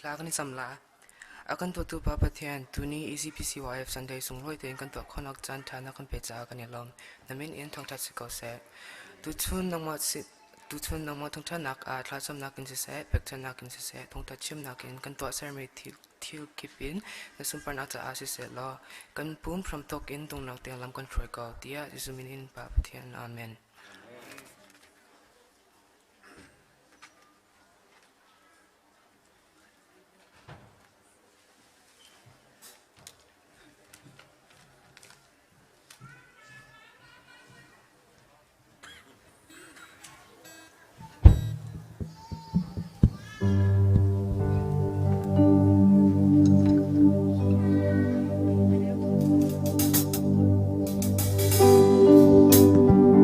Thla kan i cam la. A kan dawtu Pa Pathian, tuni ECPCYF Sunday sunglawi tein kan tuah khawhnak caan ṭha na kan pe caah kan i lawm. Na min in thangṭhat si ko seh. Tuchun nangmah si tuchun nangmah thangṭhatnak ah thlacamnak in siseh, pekchannak in siseh, thawngṭha chimnak in kan tuahsermi thil, thil kip in na sunparnak caah siseh law kan pum hramthawk in dongnak tiang lam kan hruai ko, tiah Jesuh min in Pa Pathian. Amen.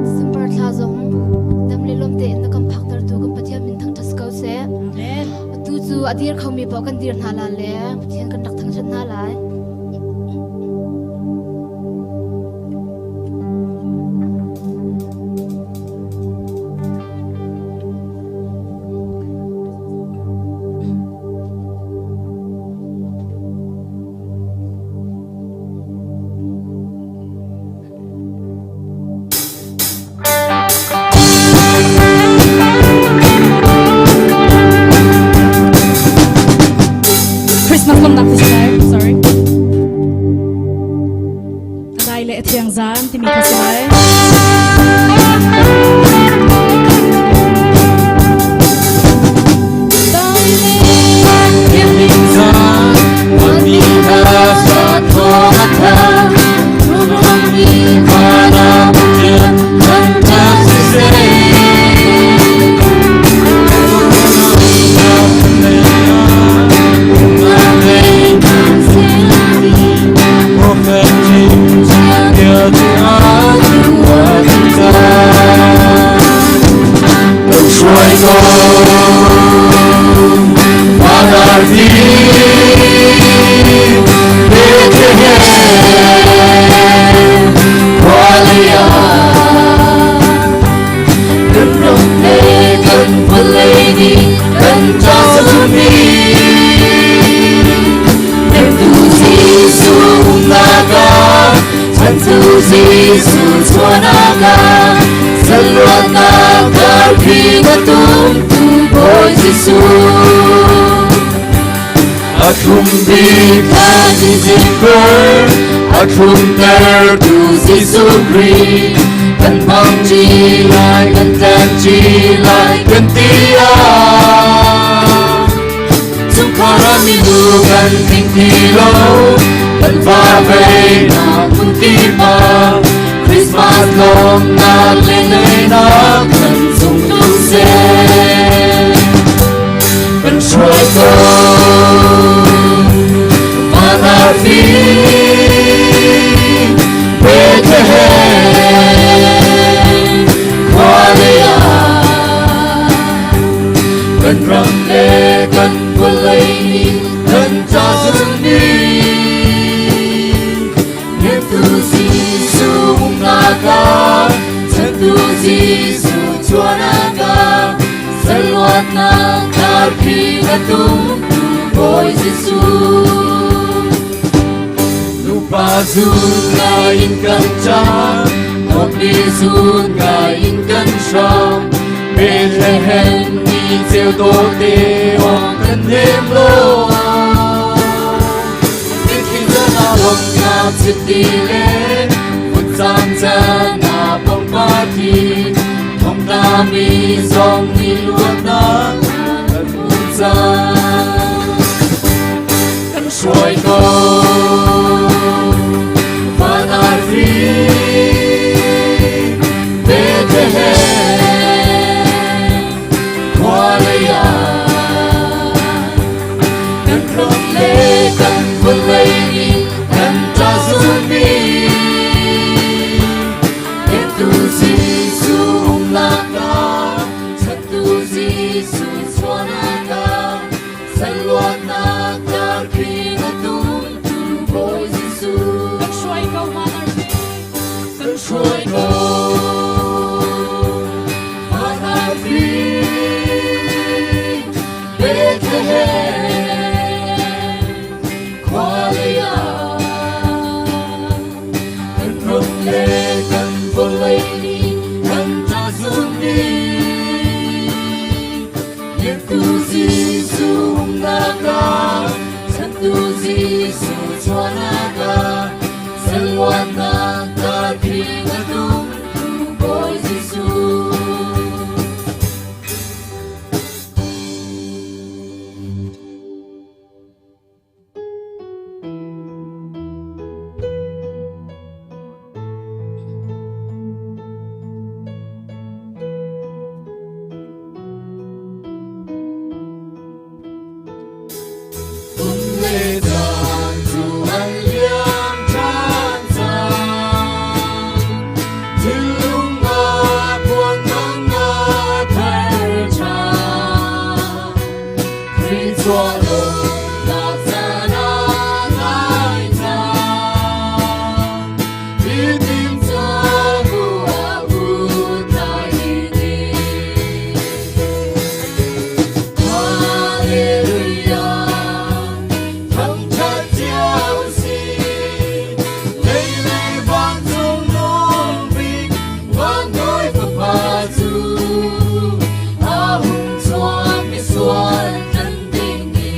December thla zong dam le lawm tein na kan phaktertu kan Pathian min thangṭhat si ko seh. Amen. Atu cu a dir khomi paoh kan dir hna lai le Pathian kan rak thangṭhat hna lai. Christmas lawmnak ti si lai. Sorry. A dai le a thiang zan timi kha si lai. A thlumter tu Jesuh Khrih kan hmang ṭi lai kan tlan ṭi lai kan ti ah chungkhar ah mibu kan tling ti lo kan va vei nak hmun ti pa Christmas lawmnak le neinak kan cung tung seh kan hruai ko Manafi Bethlehem khualei ah kan ram le kan vawlei nih kan ca zungmi Hnemtu Jesuh umnak ah Chantu Jesuh chuahnak ah Saluatnak tlarpi na tumtu Bawi Jesuh. Nupa zun ngai in kan cam, dawtmi zun ngai in kan hram. Bethlehem ni ceu dawte ong kan nem lo. Mitthli na lom na chiti le vutcam chan na pangpar thi thongtla mi zong nih luatnak kan hmu cang. Kan hruai ko van arfi Bethlehem khua lei ah kan ram le kan vawlei nih kan ṭa zummi Hnemtu Jesuh umnak ah chantu Jesuh chuahnak ah saluatnak darpi na tumtu Bawi Jesuh Kan hruai ko van arfi kan hruai ko van arfi Bethlehem. Jesuh umnak ah, Chantu Jesuh chuahnak ah, Salwannak ka thing a tum tu Bawi Jesuh. Kum le caan cu an liam ṭhan cang. Thinlung ah puanmang a thar ṭhan. Khrih chuah lawmnak caan ah nai cang. Hitin cabu ah put lai ni. Hallelujah, thangṭhat cio sih. Lei le vancung nung bik, van nawi Fapa cu a hung chuak misual kan ding ni.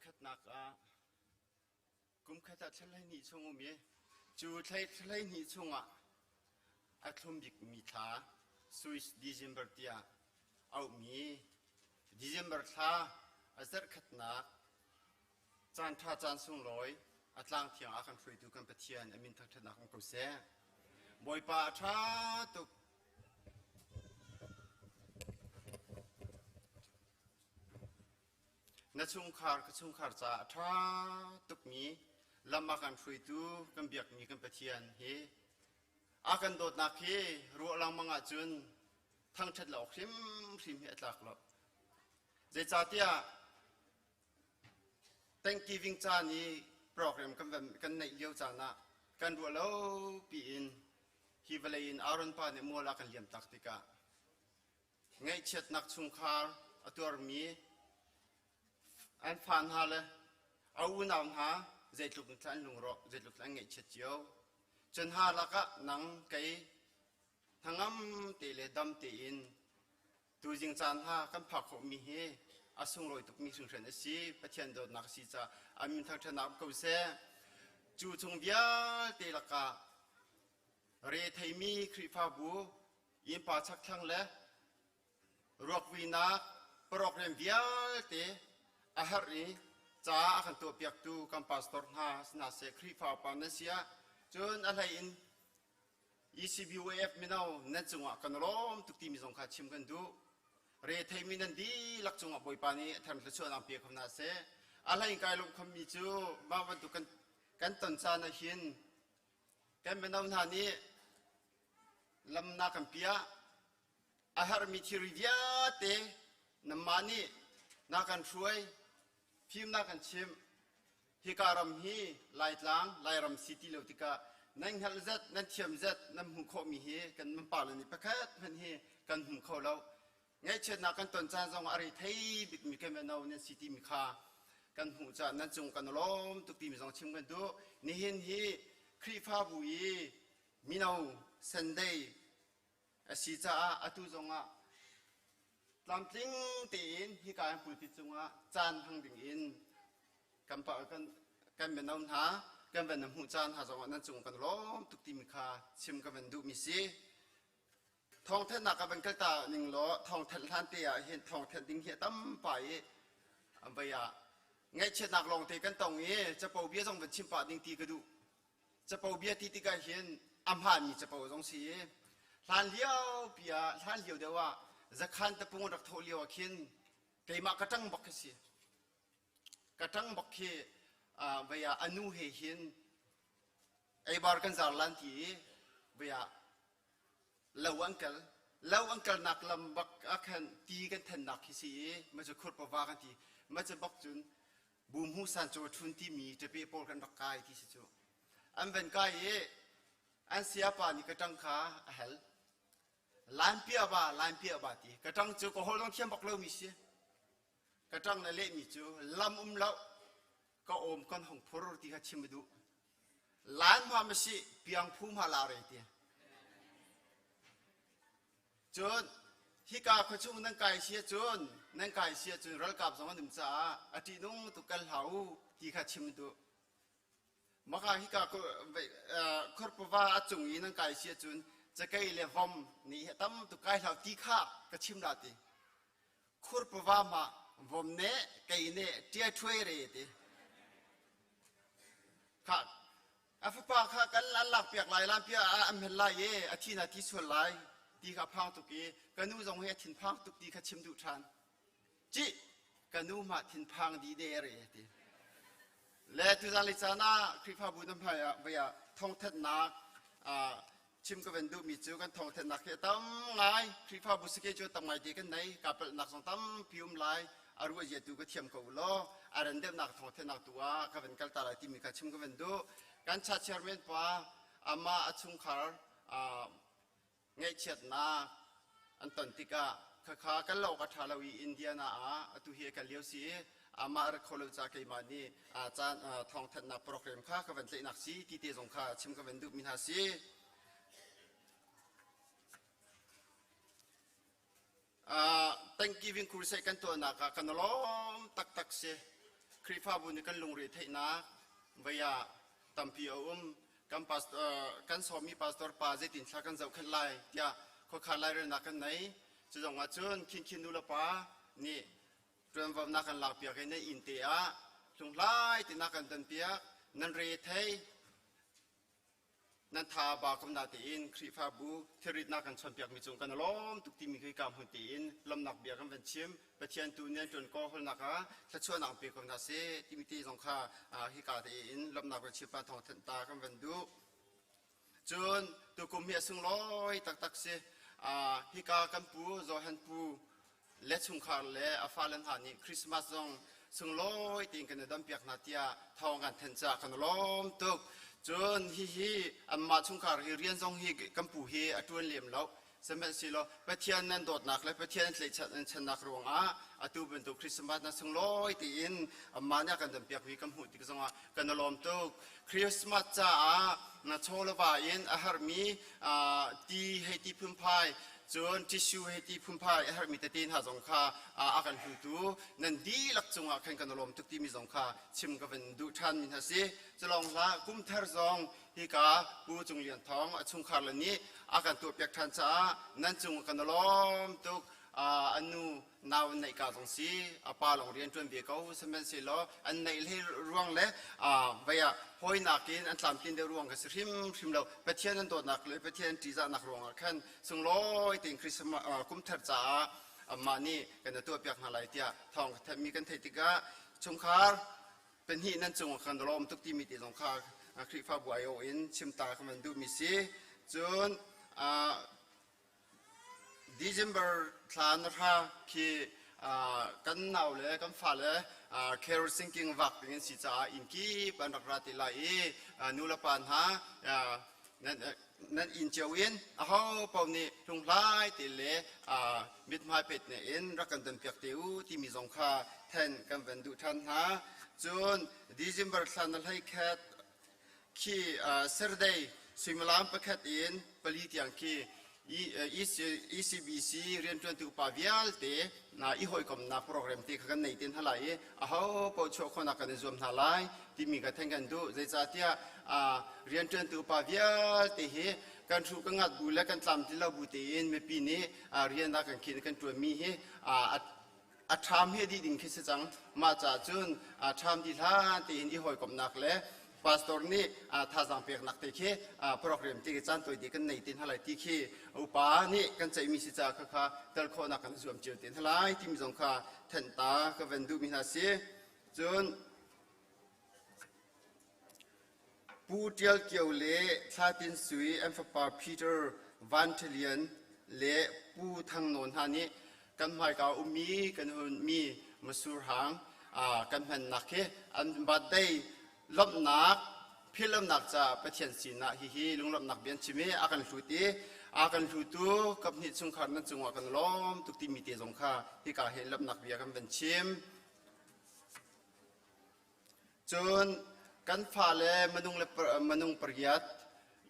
Pakhatnak ah kum khat ah thla 12 chung um i cu thla 12 chungah a thlum bikmi thla Swiss December tiah auhmi December thla a zarhkhatnak caan ṭha caan sunglawi a tlang thiang ah kan hruaitu kan Pathian a min thangṭhatnak um ko seh. Bawipa a ṭha tuk. Na chungkhar ka chungkhar caah a ṭha tukmi lam a kan hruaitu kan biakmi kan Pathian hi a kan dawtnak hi ruah lengmang ahcun thangṭhat lo awk hrimhrim hi a tlak lo. Zeicahtiah Thanksgiving caan i program kan neih lio caan ah kan ruah lo piin hi vawlei in Aaron pa nih mual a kan liam tak tikah Ngaihchiatnak chungkhar a tuarmi an fa hna le a unau hna zeitluk in an lungrawh, zeitluk an ngaihchiat cio. Cun hna lakah nang kei hnangam te le dam tein tuzing caan hna kan phak khawhmi hi a sunglawi tukmi hringhran a si. Pathian dawtnak a si caah a min thangṭhatnak um ko seh. Cu chung vialte lakah retheimi Khrihfabu innpa chakthlang le ruakvuinak program vialte a herh i ca a kan tuahpiaktu kan pastor hna sina seh Khrihfa upa nan si ah cun a hlei in ECBYF mino nan cungah kan lawm tuk timi zong kha chim kan duh. Retheimi nan dihlak cungah Bawipa nih a thar thluachuahnak pe ko hna seh. A hlei in kai lawmh khomi cu mah bantuk kan kan ton caan ah hin kan mino hna nih lam na kan piah. A herhmi thilri vialte nanmah nih na kan hruai, fim na kan chimh. Hika ram hi Laitlang, Lairam si ti lo tikah nan hngalh zat, nan thiam zat, nan hmuh khawhmi hi kan pale nih pakhat hmanh hi kan hmu kho lo. Ngaihchiatnak kan ton caan zong a rei thei bikmi kan mino nan si timi kha kan hmuh caah nan cung kan lawm tuk timi zong chim kan duh. Nihin hi Khrihfabu i mino Sunday a si caah atu zongah tlamtling tein hika in pulpit cungah caan hmang dingin kan kan kan mino hna kan van hmuh caan hna zongah nan cung kan lawm tuk timi kha chim ka van duhmi si. Thawngthanhnak ka van kal ta ning law thawngthanh hlan te ah hin thawngthanh ding hi a tam pa i vei ah ngaihchiatnak lawng te kan tong i capo bia zong van chim pah ding ti ka duh. Capo bia ti tikah hin a hmaanmi capo zong si i hlan lio pi ah hlan lio deuh ah zakhan tapung rak thawh lio ah khin keimah ka ṭang bak khi si. Ka ṭang bak khi vei ah a nu he hin eibar kan zar lan ti i vei ah lo an kal. Lo an kalnak lam bak ah khan ti kan thennak khi si i ma cu khurpava kan ti. Ma cu bak cun Buhmu san caw ṭhun timi ṭape pawl kan rak kai ti si cu. An van kai i an sayapa nih ka ṭang kha a hal. Lainpia ba, lainpia ba ti. Ka ṭang cu ka holh zong thiam bak lomi si. Ka ṭang le lehmi cu lam um lo, ka awm kan hong phur ti kha chim a duh. Lan hma ma si, piang phu hma la re ti. Cun hika khuachung nan kai si ahcun nan kai si ahcun ralkap zong an um caah a ṭihnung tuk kal hlah u ti kha chim duh. Maka hika khorpava a cung i nan kai si ahcun cakei le vom nih tam tuk kai hlah ti kha ka chim dah ti. Khurpava ma vom ne kei ne ṭia ṭhuai re ti. Kha A fapa kha kan an lakpiak lai, lampiak ah an hmet lai i a thi na thi sual lai ti kha phang tuk i ka nu zong hi a thinphang tuk ti kha chim duh ṭhan. Cih, ka nu mah thinphang di de re ti. Le tuzan le caan ah Khrihfabu na hmai ah vei ah thawngthanhnak chim ka van duhmi cu kan thawngthanhnak hi a tam ngai. Khrihfabu sike cu tam ngai te kan nei. Ka palhnak zong tampi um lai. A ruah zia tu ka thiam ko law a ran deuhnak thawngthanhnak tu ah ka van kal ta lai timi kha chim ka van duh. Kan cha chairman pa amah a chungkhar ngaihchiatnak an ton tikah khakha kan lo ka ṭha lo i Indiana ah atu hi ka lio si i amah rat kho lo ca keimah nih caan thawngthanhnak program kha ka van tlaihnak si ti te zong kha chim ka van duhmi hna si. Thanksgiving crusade kan tuahnak ah kan lawm taktak si. Khrihfabu nih kan lungre theihnak vei ah tampi a um. Kan pastor kan sawmmi pastor pa zeitin thla kan zohkhenh lai tiah khuakhan lairelnak kan nei. Cu zong ah cun Khin Khin nu le pa nih ṭuanvo na kan lakpiak i nan inn te ah hlunghlai ti na kan donpiak nan re thei nan tha ba kom na tein Khrihfabu thilrit na kan chawnpiak mi cung kan lawm tuk timi khi ka hmun tein lawmnak bia kan van chim. Pathian tu nih an ṭuan ko holnak ah thluachuahnak pe ko hna seh timi te zong kha hika tein lawmnak van chim pa thawng thanh ta kan van duh. Cun tukum hi a sunglawi taktak si. Hika kan pu Johan pu le chungkhar le a fale hna nih Christmas zong sunglawi tein kan i dampiak hna tiah thawng kan thanh caah kan lawm tuk. Cun hihi anmah chungkhar hi rian zong hi kan pu hi a ṭuan lem lo. Sihmanhsehlaw Pathian nan dawtnak le Pathian an tlaihchannak ruangah atu bantuk Christmas na sunglawi tiin amah nih a kan dampiakmi kan hmuh tik zongah kan i lawm tuk. Christmas caah na chaw le va in a herhmi ti hei ti phunphai cun tissue hei ti phunphai a herhmi tete hna zong kha a kan hlutu nan dihlak cungah khan kan i lawm tuk timi zong kha chim ka van duh ṭhanmi hna si. Culawng hlah kum thar zong hika Pu Cung Lian Thawng a chungkhar le nih a kan tuahpiak ṭhan caah nan cung kan i lawm tuk. An nu nau an neih ka zong si, a pa lawng rian ṭuan ve ko sihmanhsehlaw an neih hlei ruang le vei ah hawinak in an tlamtlin deuh ruang kha si hrimhrim lo. Pathian an dawtnak le Pathian an ṭihzahnak ruangah khan sunglawi tein Christmas kum thar caah amah nih kan i tuahpiak hna lai tiah thawng ka thanhmi kan theih tikah chungkhar pahnih nan cung kan lawm tuk timi te zong kha Khrihfabu aiawh in chimta ka van duhmi si. Cun December thla na hra khi kan nau le kan fale carol singing vak ding an si caah inn kip an rak ra te lai i nu le pa hna nan inn cio in aho paoh nih hlunghlai te le mithmai pet ne in rak kan donpiak te u timi zong kha then kan van duh ṭhan hna. Cun December thla na hlei khat khi Saturday suimilam pakhat in pali tiang khi ECBC rianṭuantu upa vialte i hawikomnak program te kha kan nei te hna lai i aho paoh chuah khawhnak kan i zuam hna lai timi kha then kan duh. Zeicahtiah rianṭuantu upa vialte hi kan hru kan ngat bu le kan tlamtlin lo bu tein mipi nih rian ah kan khin kan ṭuanmi hi a ṭham hi a dih ding khi si cang. Mah caah cun ṭham dih hlan tein i hawikomhnak le pastor nih thazaang peknak te khi program te caan tawi te kan nei te hna lai ti khi upa nih kan ceihmi si caah khakha tel khawhnak kan zuam cio te hna lai timi zong kha thanh ta ka van duhmi hna si. Cun Pu Ṭial Kio le Thla Tin Sui an fapa Peter Van Ṭha le Pu Thang Nawn hna nih kan hmaika ummi kan hunmi masur hang kan hmannak hi an birthday lawmhnak philhlonak caah Pathian sinah hihi lunglawmhnak bia an chim i a kan hlut i a kan hlutu kaphnih chungkhar nan cungah kan lawm tuk timi te zong kha hika hin lawmhnak bia kan van chim. Cun kan fale minung le minung pariat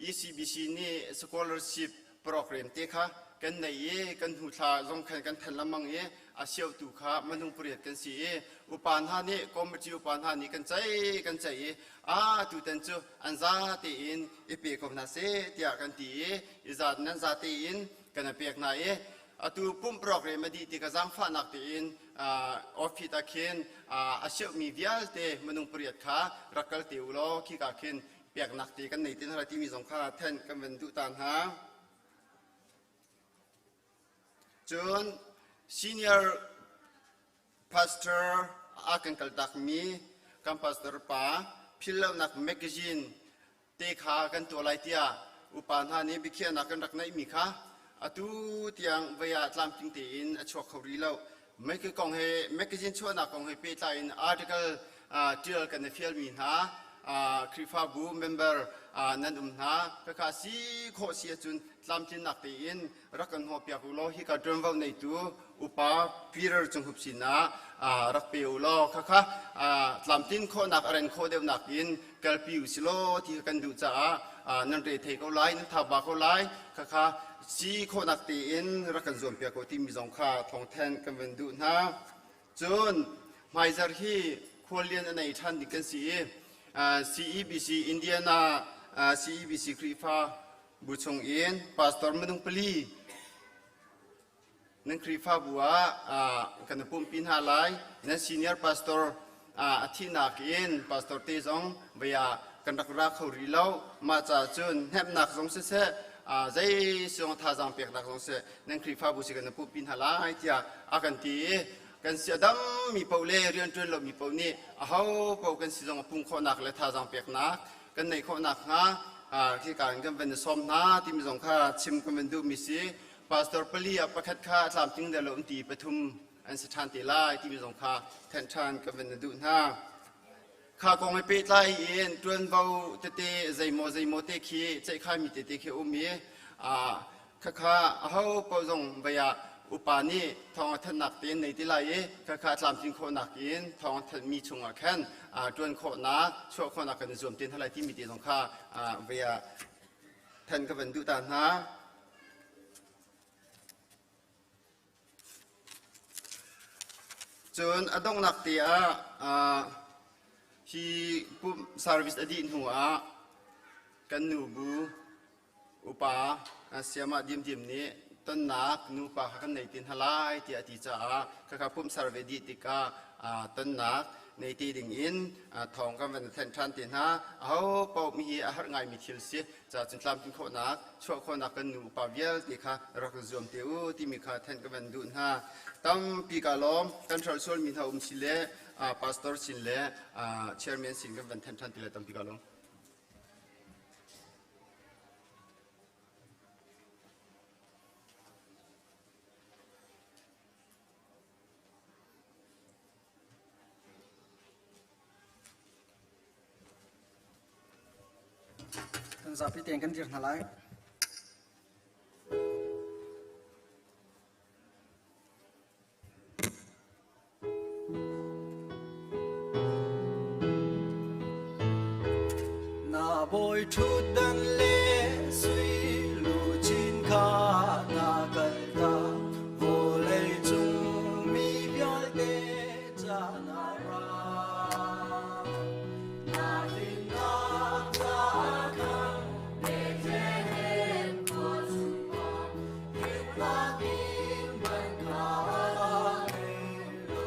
ECBC nih scholarship program te kha kan nei i kan hnu thla zong khan kan than lengmang i a siotu kha minung pariat kan si i upa hna nih committee upa hna nih kan ceih kan ceih i a tutan cu an za tein i pe ko hna seh tiah kan ti i i zat nan za tein kan i pek hna i atu pumh program a dih tik ah zaangfahnak tein office ah khin a siauhmi vialte minung pariat kha rak kal te u law khika khin peknak te kan nei te hna lai timi zong kha then kan van duh ta hna. Cun senior pastor a kan kaltakmi kan pastor pa philhlonak magazine te kha kan tuah lai tiah upa hna nih biakhiahnak kan rak neihmi kha atu tiang vei ah tlamtling tein a chuak kho rih lo. Kong he magazine chuahnak kong he pehtlai in article tial kan i fialmi hna Khrihfabu member nan um hna khakha si khawh si ahcun tlamtlinnak tein rak kan hnawhpiak u law hika ṭuanvo neitu upa Peter Cunghup sinah rak pe u law khakha tlamtlin khawhnak a ren khawh deuhnak in kalpi u si law ti kha kan duh caah nan re thei ko lai nan thaba ko lai khakha si khawhnak tein rak kan zuampiak ko timi zong kha thawngthen kan van duh hna. Cun hmaizar hi. khuallian a nei ṭhan ding kan si i CEBC Indiana CEBC Khrihfa bu chung in pastor minung pali nan Khrihfabu ah kan i pumpi hna lai. Nan senior pastor a thihnak in pastor te zong vei ah kan rak ra kho rih lo. Mah caah cun hnemhnak zong siseh, zei siong thazaang peknak zong siseh, nan Khrihfabu si kan i pumpi hna lai tiah a kan ti i kan si a dammi paoh le rianṭuan lomi paoh nih aho paoh kan si zong a pum khawhnak le thazaang peknak kan neih khawh nakhnga khika in kan van i sawm hna timi zong kha chim kan van duhmi si. Pastor pali ah pakhat kha a tlamtling deuh lo ti pathum an si ṭhan te lai timi zong kha thenh ṭhan kan van duh hna. Kha kong he pehtlai in ṭuanvo tete zeimaw zeimaw te khi ceihkhaimi tete khi um i khakha aho paoh zong vei ah upa nih thawng a thanhnak tein nei ti lai i khakha tlamtlin khawhnak in thawng a thanhmi chungah khan ṭuan khawhnak chuah khawhnak kan i zuam te hna lai timi te zong kha vei ah than ka van duh ta hna. Cun a donghnak te ah hi pumh service a dih hnu ah kan nubu upa sayamah Dimdim nih tonnak nupa kha kan nei ti hna lai tiah a ti caah khakha pumh survey dih tikah tonnak nei ti ding in thawng kan van thanh ṭhan te hna. Aho paoh mi hi a harh ngaimi thil si. Ca cun tlamtlin khawhnak, chuah khawhnak kan nu upa vialte kha rak zuam te u timi kha thanh ka van duh hna. Tampi ka lawm, kan hrolh sualmi hna um si le pastor sin le chairman sin kan van thanh ṭhan ti le tampi ka lawm. Kan zapi tein kan dir hna lai. Na bawi ṭhutdan le sui luchin kha na kalta vawlei cung mi vialte ca na ra. Na dinnak ca khan Bethlehem khua chungah ritnak in man kha lo.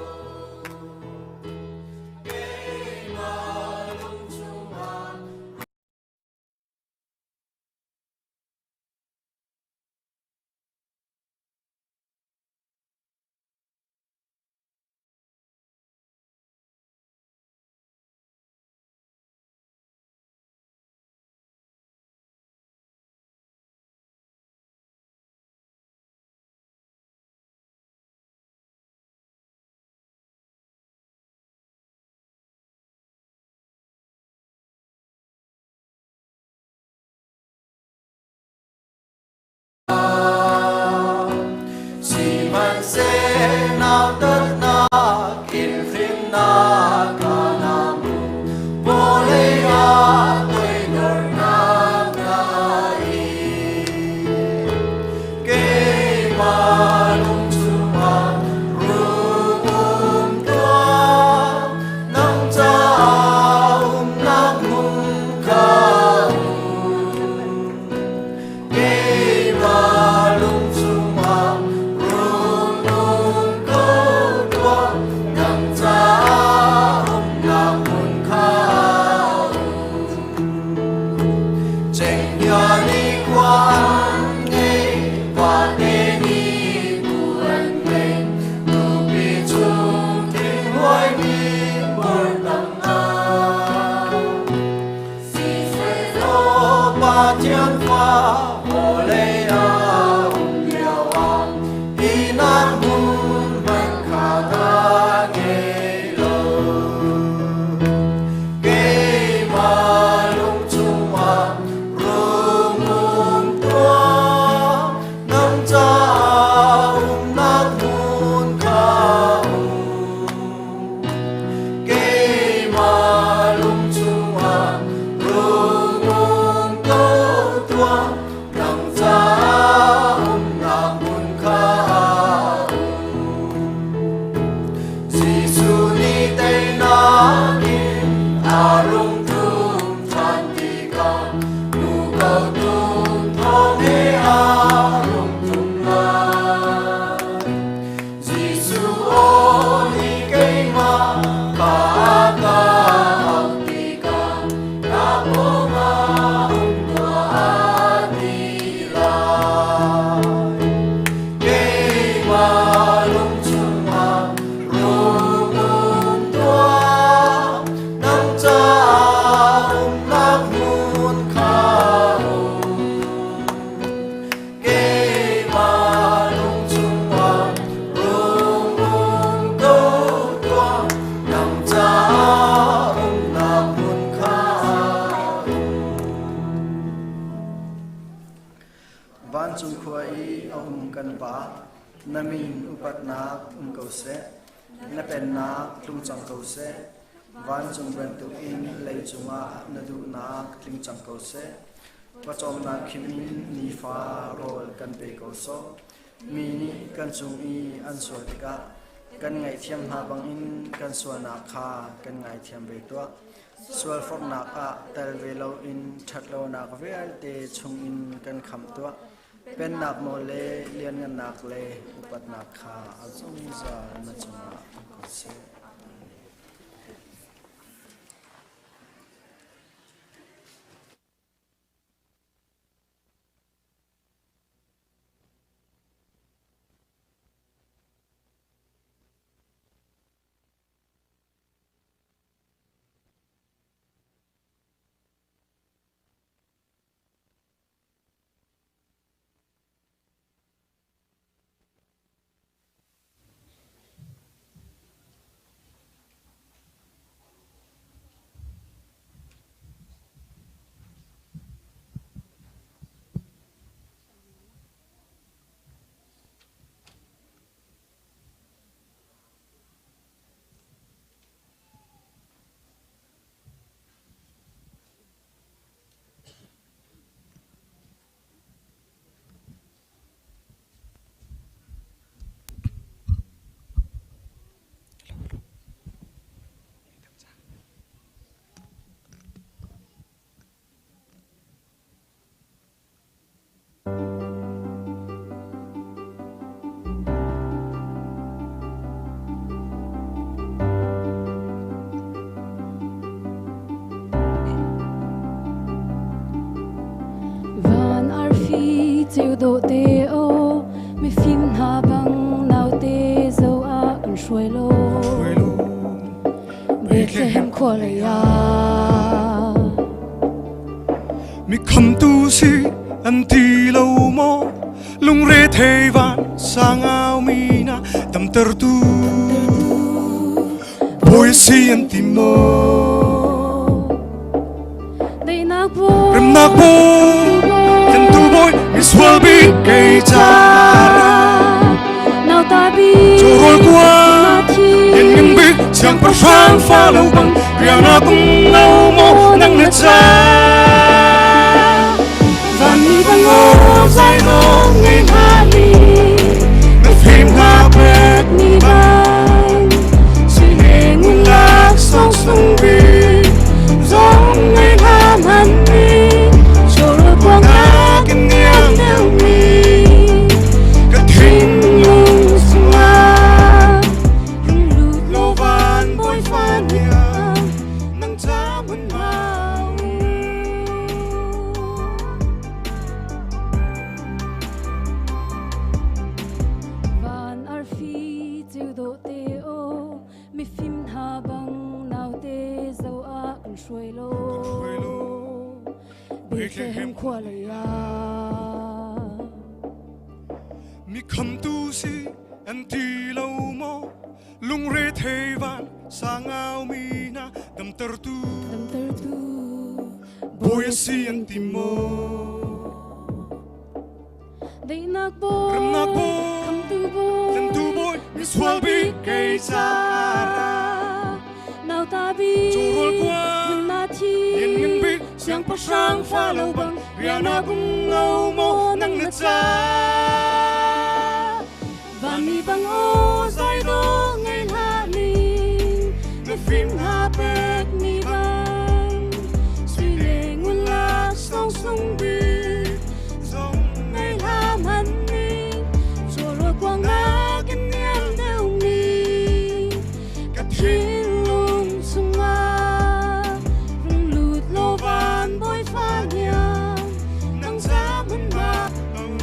Keimah lung chungah Sihmanhseh nautatnak in hrimhnak ka nam vawlei ah toidornak na in. Keimah lung chungah rung um tuah, nang caah umnak hmun kha um. Keimah lung chungah rung um ko tuah, nang caah umnak hmun kha um. Cenghngia nih khua an ngei, vate nih bu an ngei, tupi chung thinghuaimi bor tangah. Sihmanhsehlaw Pathian fa vawlei ah um lioah ihnak hmun hmanh kha dah ngei lo. Keimah lung chungah rung um tuah, nang caah umnak hmun kha um. Keimah lung chungah rung um ko tuah, nang caah Vancung khua i a um kan Pa, na min upatnak um ko seh. Na pennak tlung cang ko seh. Vancung bantukin leicung ah na duhnak tling cang ko seh. Pawcawmnak khim in nifa rawl kan pe ko sawh. Mi nih kan cung i an sual tikah kan ngaihthiam hna bangin kan sualnak kha kan ngaithiam ve tuah. Sualforhnak ah tel ve loin ṭhatlonak vialte chungin kan khamh tuah. Pennak nawl le lianngannak le upatnak kha a zungzal na cungah um ko seh. Van arfi ceu dawh te aw mifim hna bang naute zo ah kan hruai lo Bethlehem khua lei ah Mi khamtu si an ti lo maw lungre thei van sangau mi na damtertu Bawi si an ti maw Daihnak bawi Remnak bawi Tlentu bawi misual bik kei cara Nauta bi Chawrawl kua Lianngan bik siangpahrang fa lo bang riahnak um lo maw nang na ca Vanmi bang aw zai naw ngei hlah ni na fim hna pek ni bang Si le ngun lak song sung bik zong ngei hla man ni Chawrawl kuang nakin niang deuh mi ka thinlung sungah Rung lut lo van bawi fa niang nang ca hmun mau Van arfi ceu dawh te aw mifim hna bang naute zo ah kan hruai lo Bethlehem khua lei ah Mi khamtu si an ti lo maw lungre thei van sangau mi hna damtertu damtertu Bawi a si an ti maw Daihnak bawi Remnak bawi khamtu bawi Tlentu bawi misual bik kei cara Nauta bi Chawrawl kua na thi Lianngan bik siangpahrang fa lo bang riahnak um lo maw nang na ca Vanmi bang aw zai dawh ngei hlah ning na fim hna pek mi bang sui le ngun lak song sung bik zong ngei hlah hman ning chawrawl kuang nakin niam deuh mi ka thinlung chungah rung lut law van bawi fa hniang nang ca hmun ma um.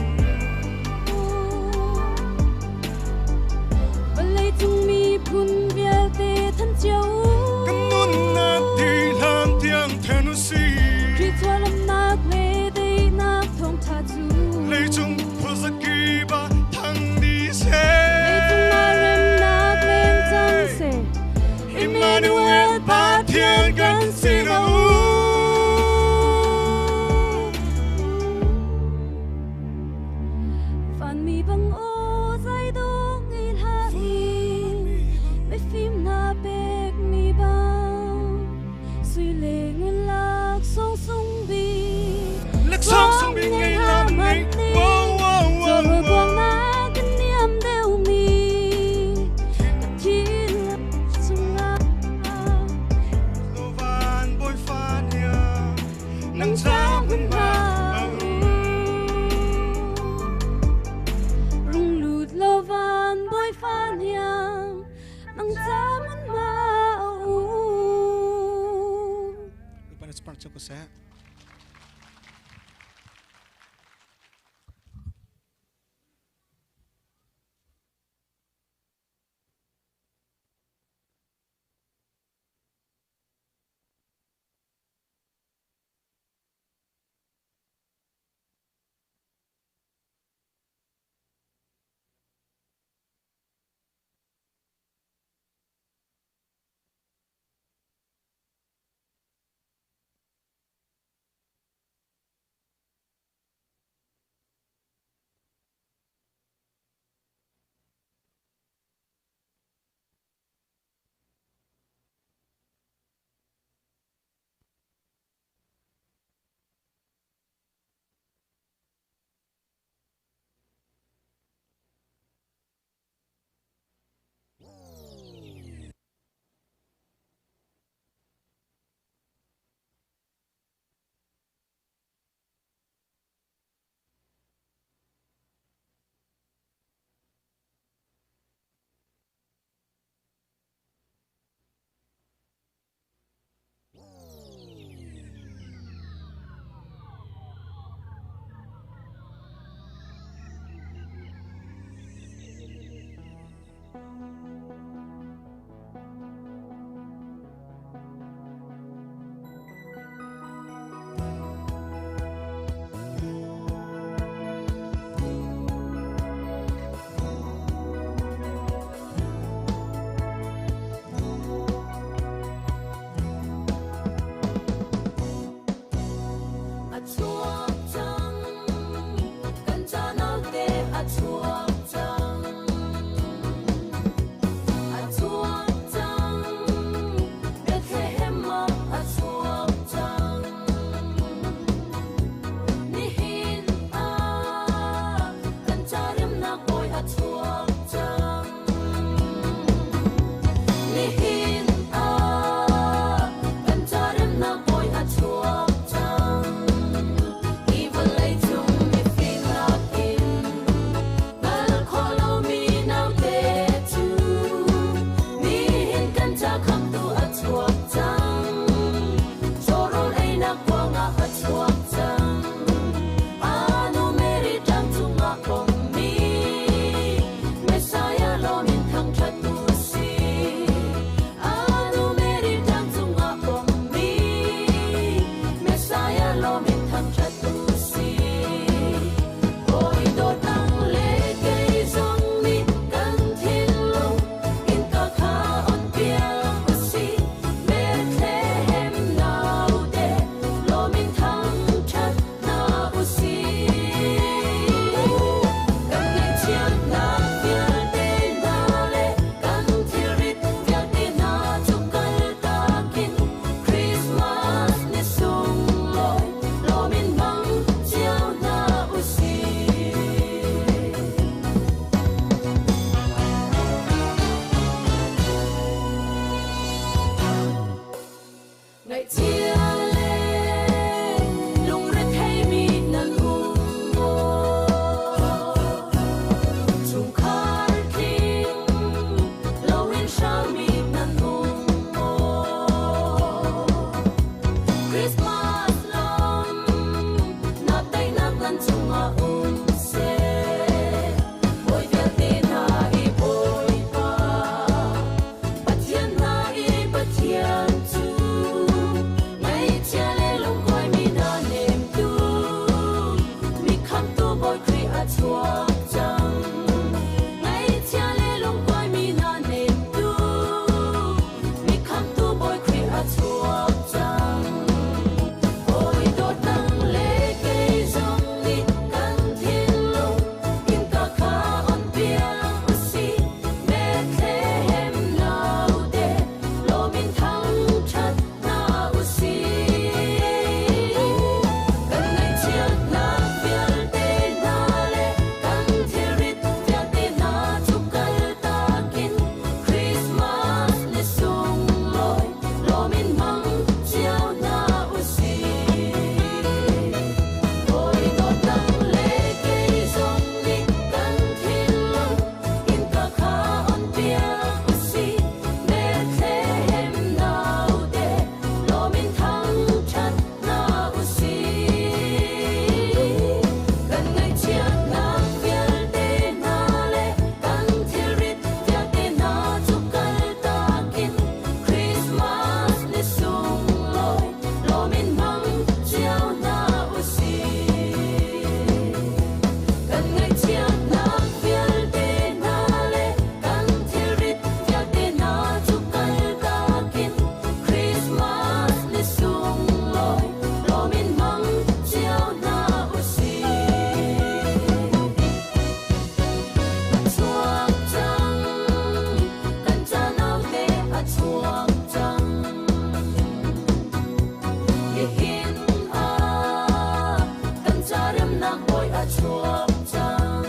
chuak cang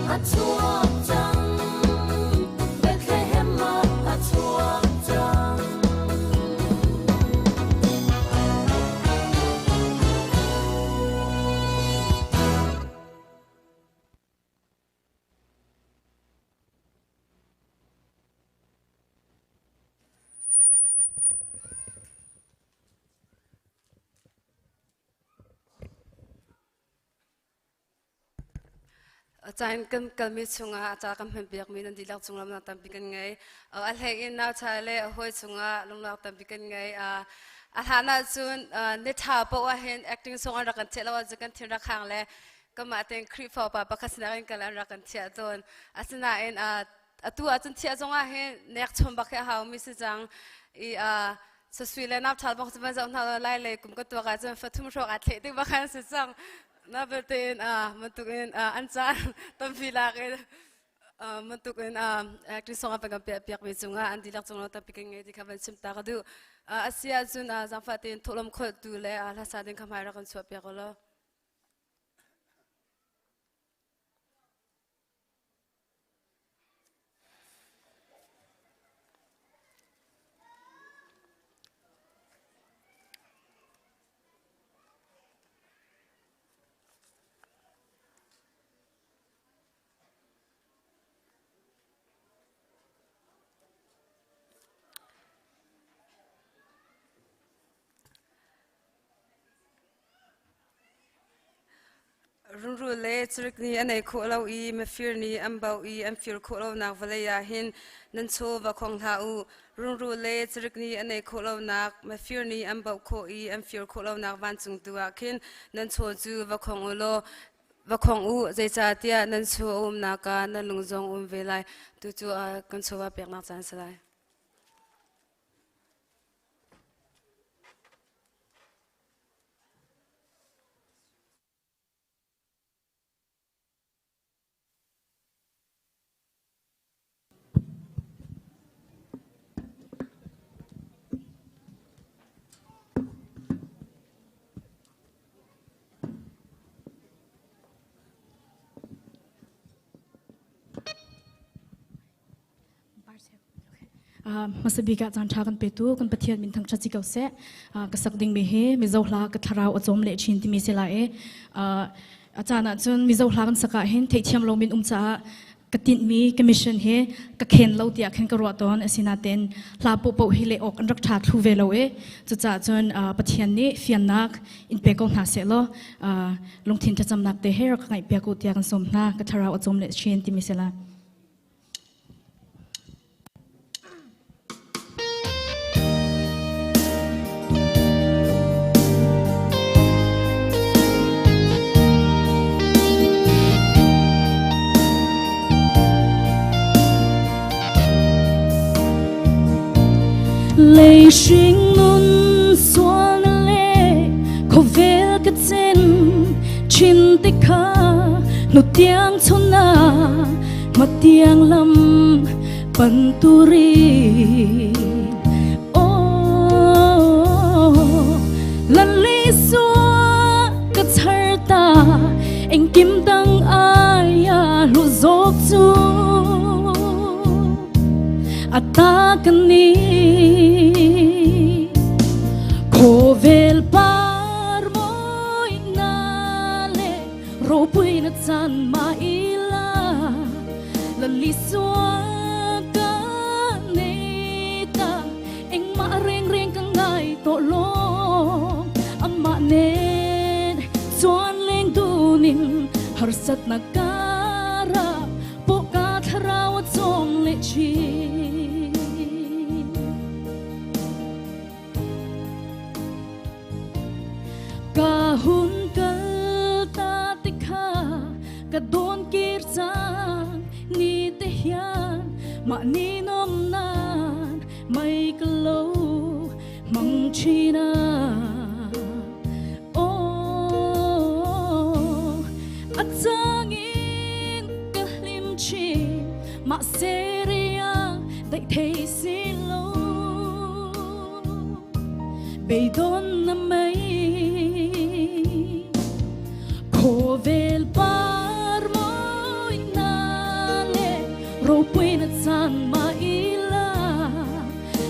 A chuak cang Bethlehem ah a chuak cang. Caan kan kalmi chungah a ca kan hmanpiakmi nan dihlak cung lawmhnak tampi kan ngei. A hlei in naucha le a hawi chungah lungnak tampi kan ngei. A hlan ahcun ni ṭha paoh ahhin acting song an rak kan thiah lo ahcun kan thin rak hang le kanmah tein Khrihfa upa pakhat sinak in kal an rak kan thiah tawn. Asinain atu ahcun thiah zong ahhin nek chom bak hi a haumi si cang. I sasui le nauṭhal bang cu van zoh hna lai lei kum ka tuak ahcun fathum hrawk aa thleh tik bak an si cang. Na belte in bantuk in an caan tampi lak in bantuk in acting song an kan piah piak mi cungah an dihlak cung tampi kan ngei ti kha van chim ta ka duh. Asi ahcun zaangfah tein thawhlawm kholhtu le hlasa ding kha hmai rak kan chuah piak ulaw. Rungrul le cirik nih an ei khawh lo i mifir nih an bauh i an fir khawh lonak vawlei ah hin nan chaw va khong hlah u. Rungrul le cirik nih an ei khawh lonak, mifir nih an bauh khawh i an fir khawh lonak vancung tu ah khin nan chaw cu va khong u law va khong u, zeicahtiah nan chaw a umnak ah nan lung zong um ve lai. Tucu kan chawva peknak caan a si lai. Hmasa bik ah caan ṭha kan petu kan Pathian min thangṭhat si ko seh. Ka sak dingmi hi Mizo hla ka thlarau a cawm leh chin timi si lai i a caan ahcun Mizo hla kan sak ah hin theihthiam lo min um caah ka tinhmi ka mission hi ka khen lo tiah khin ka ruah tawn. Asinain hla paohpaoh hi leh awk an rak ṭha thlu ve lo i cucaah cun Pathian nih fiannak in pe ko hna seh law lungthin thlacamnak te he rak ka ngaihpiak u tiah kan sawm hna. Ka thlarau a cawm leh chin timi si lai. Lei hring nun sual na le khawvel ka chen chin te kha nu tiang chona matiang lam panturi oh lali sua ka charta engkim dang aya lu zok chu ata kani khovel par moi na le ropui na chan ma ila lalisua ka neta eng ma reng reng ka ngai to long ama nen chuan leng dunin harsat na kara po ka thlarau chom le chi Ka hun kal ta te kha ka dawn kir cang ni te hian mah ni nom nan mai ka lo mang china oh a changin ka hlim chin mah seria dai thei si lo Beidon na mei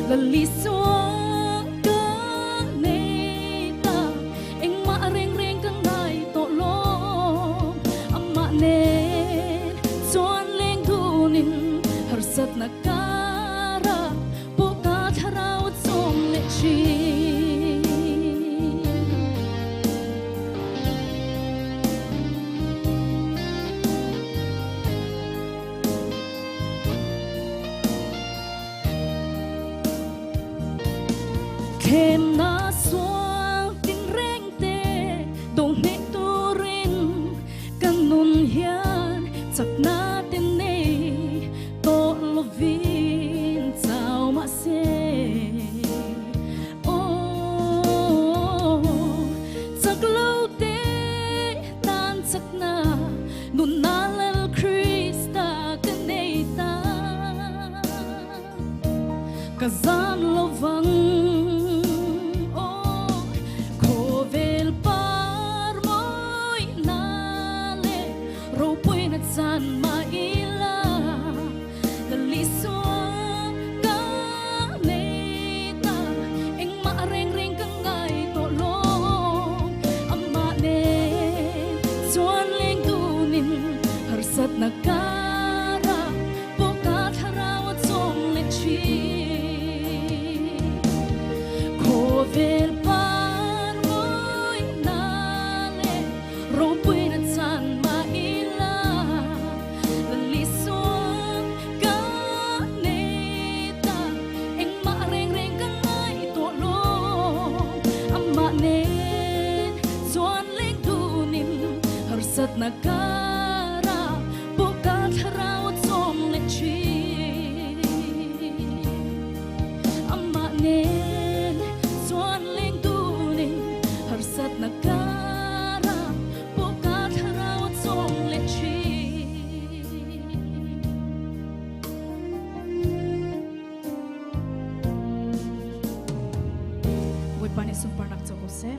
Lalisua ka nei ta engmah reng reng ka ngai to lo amah nen chuan leng dunin harsat na kara pu ka thlarau chom le thin. Khem na sual tin reng te dong hne turin kan nun hian chak na tin nei to lovin chau ma se. Oh, chak lo te tan chak na nun na lal Krista ka nei ta ka zam lovang. Oh, khovel par moi na le ropui na chan ma ila Lalisua ka nei ta engmah reng reng ka ngai to lo amah nen chuan leng tunin harsat na kara pu ka thlarau a chawm le thin. Khawvel par mawi na le ropui na chan ma ila Lalisua ka nei ta engmah reng reng ka ngai to lo amah nen chuan leng tunin harsat na kara pu ka thlarau a chawm le thin. Amah nen chuan leng tunin harsat na kara pu ka thlarau a chawm le thin. Bawipa nih sunparnak co ko seh.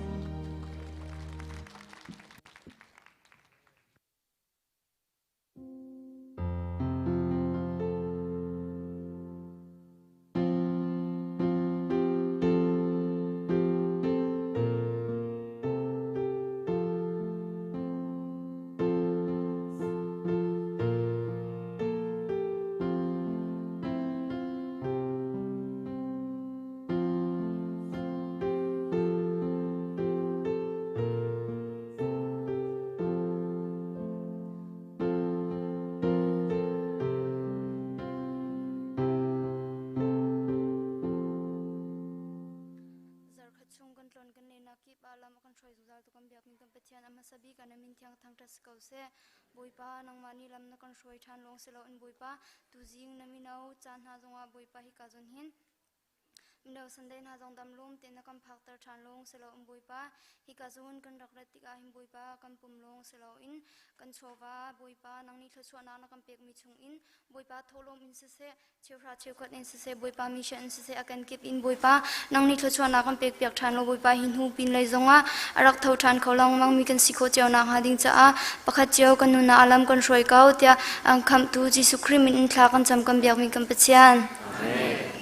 Zarkhat chung kan tlon kan nenak kip ah lam a kan hruai zungzal tu kan biakmi kan Pathian a hmasa bik ah na min thiang thangṭhat si ko seh. Bawipa, nangmah nih lam na kan hruai ṭhan lawng si loin Bawipa, tuzing na mino caan hna zongah Bawipa hika zawn hin Mino Sunday hna zong dam lum tein na kan phakter ṭhan lawng si loin Bawipa, hika zawn kan rak rat tikah hin Bawipa kan pum lawng si loin kan chawva Bawipa nang nih thluachuahnak na kan pekmi chungin Bawipa thawhlawm in siseh, cheuhra cheukhat in siseh, Bawipa mission in siseh, a kenkip in Bawipa nang nih thluachuahnak kan pekpiak ṭhan law Bawipa hi hnu pin lei zongah a rak tho ṭhan kho lengmang mi kan si khawh cio nakhnga ding caah pakhat cio kan nunah a lam kan hruai ko tiah an khamhtu Jesuh Khrih min in thla kan cam kan biakmi kan Pathian. Amen.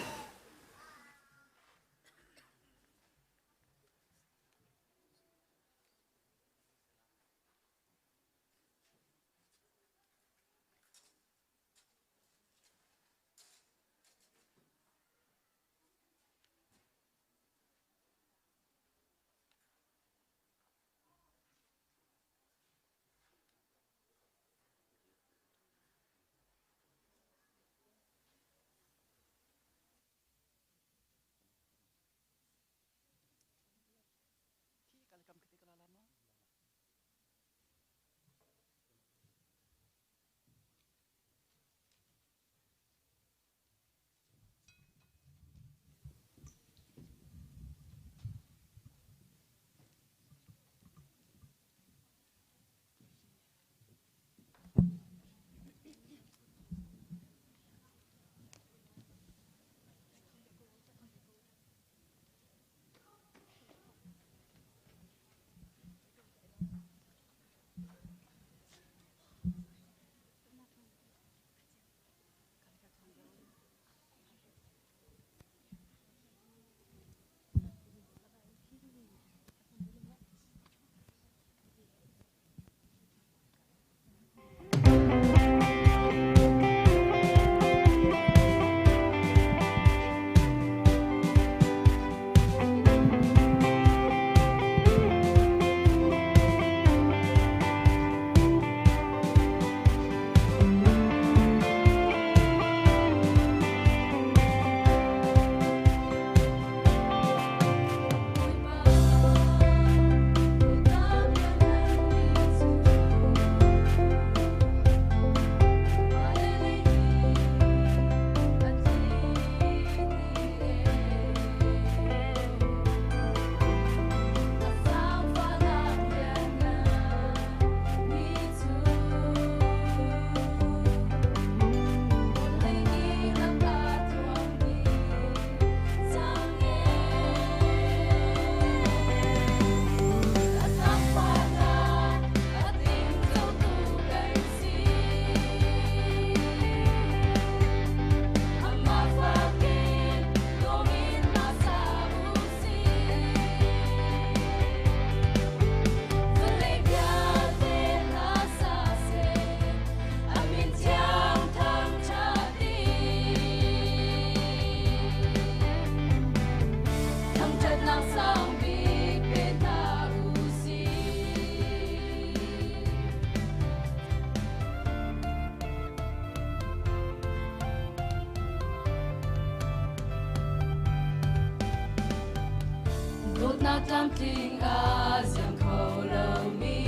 Dawtnak tlamtling a ziam kho lomi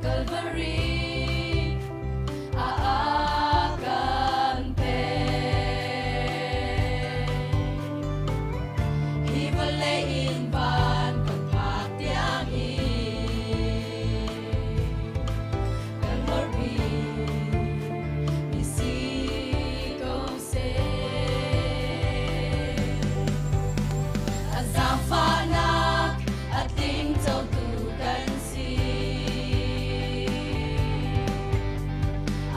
Calvary ah a kan pek. Hi vawlei in van kan phak tiang in kan hlorhmi mi si ko seh. A zaangfahnak a tling cotu kan si.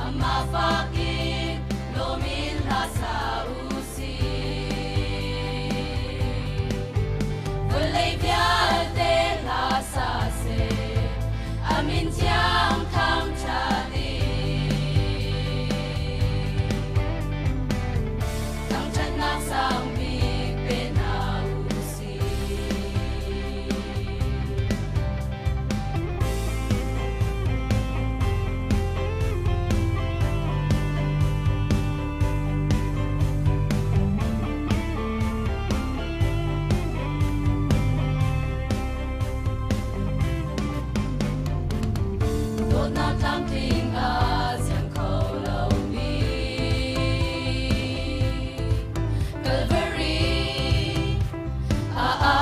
Amah fak in lawm in hla sa u sih. Vawlei vialte hla sa seh, a min thiang thangṭhat in. Thangṭhatnak sang bik pe hna u sih. Dawtnak tlamtling a ziam kho lomi Calvary ah a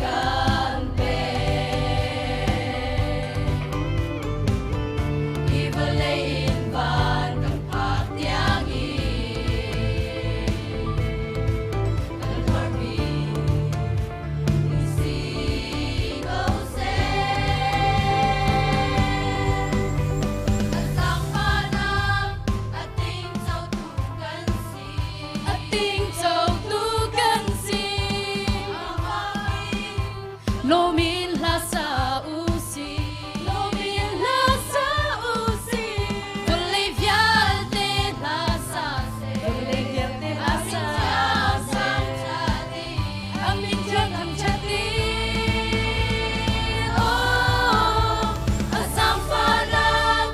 kan pek. Hi vawlei in van kan phak tiang in kan hlorhmi ni si ko seh. A zaangfahnak a tingco tu kan si. A tingco tu kan si. Lawm in hla sa u sih. Lawm in hla sa u sih. Vawlei vialte hla sa seh. Vawlei vialte hla sa seh. A min thiang thangṭhat in. Oh, a zaangfahnak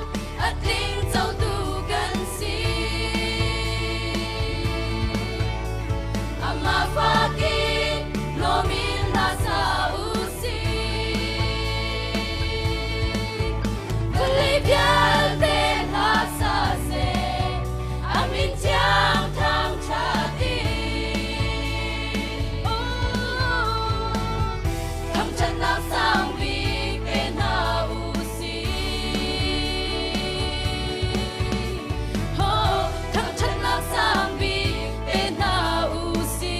a tingco tu kan si. Amah fak in lawm in hla sa u sih. Vawlei vialte hla sa seh, a min thiang thangṭhat in. Oh, thangṭhatnak sang bik pe hna u sih. Oh, thangṭhatnak sang bik pe hna u sih.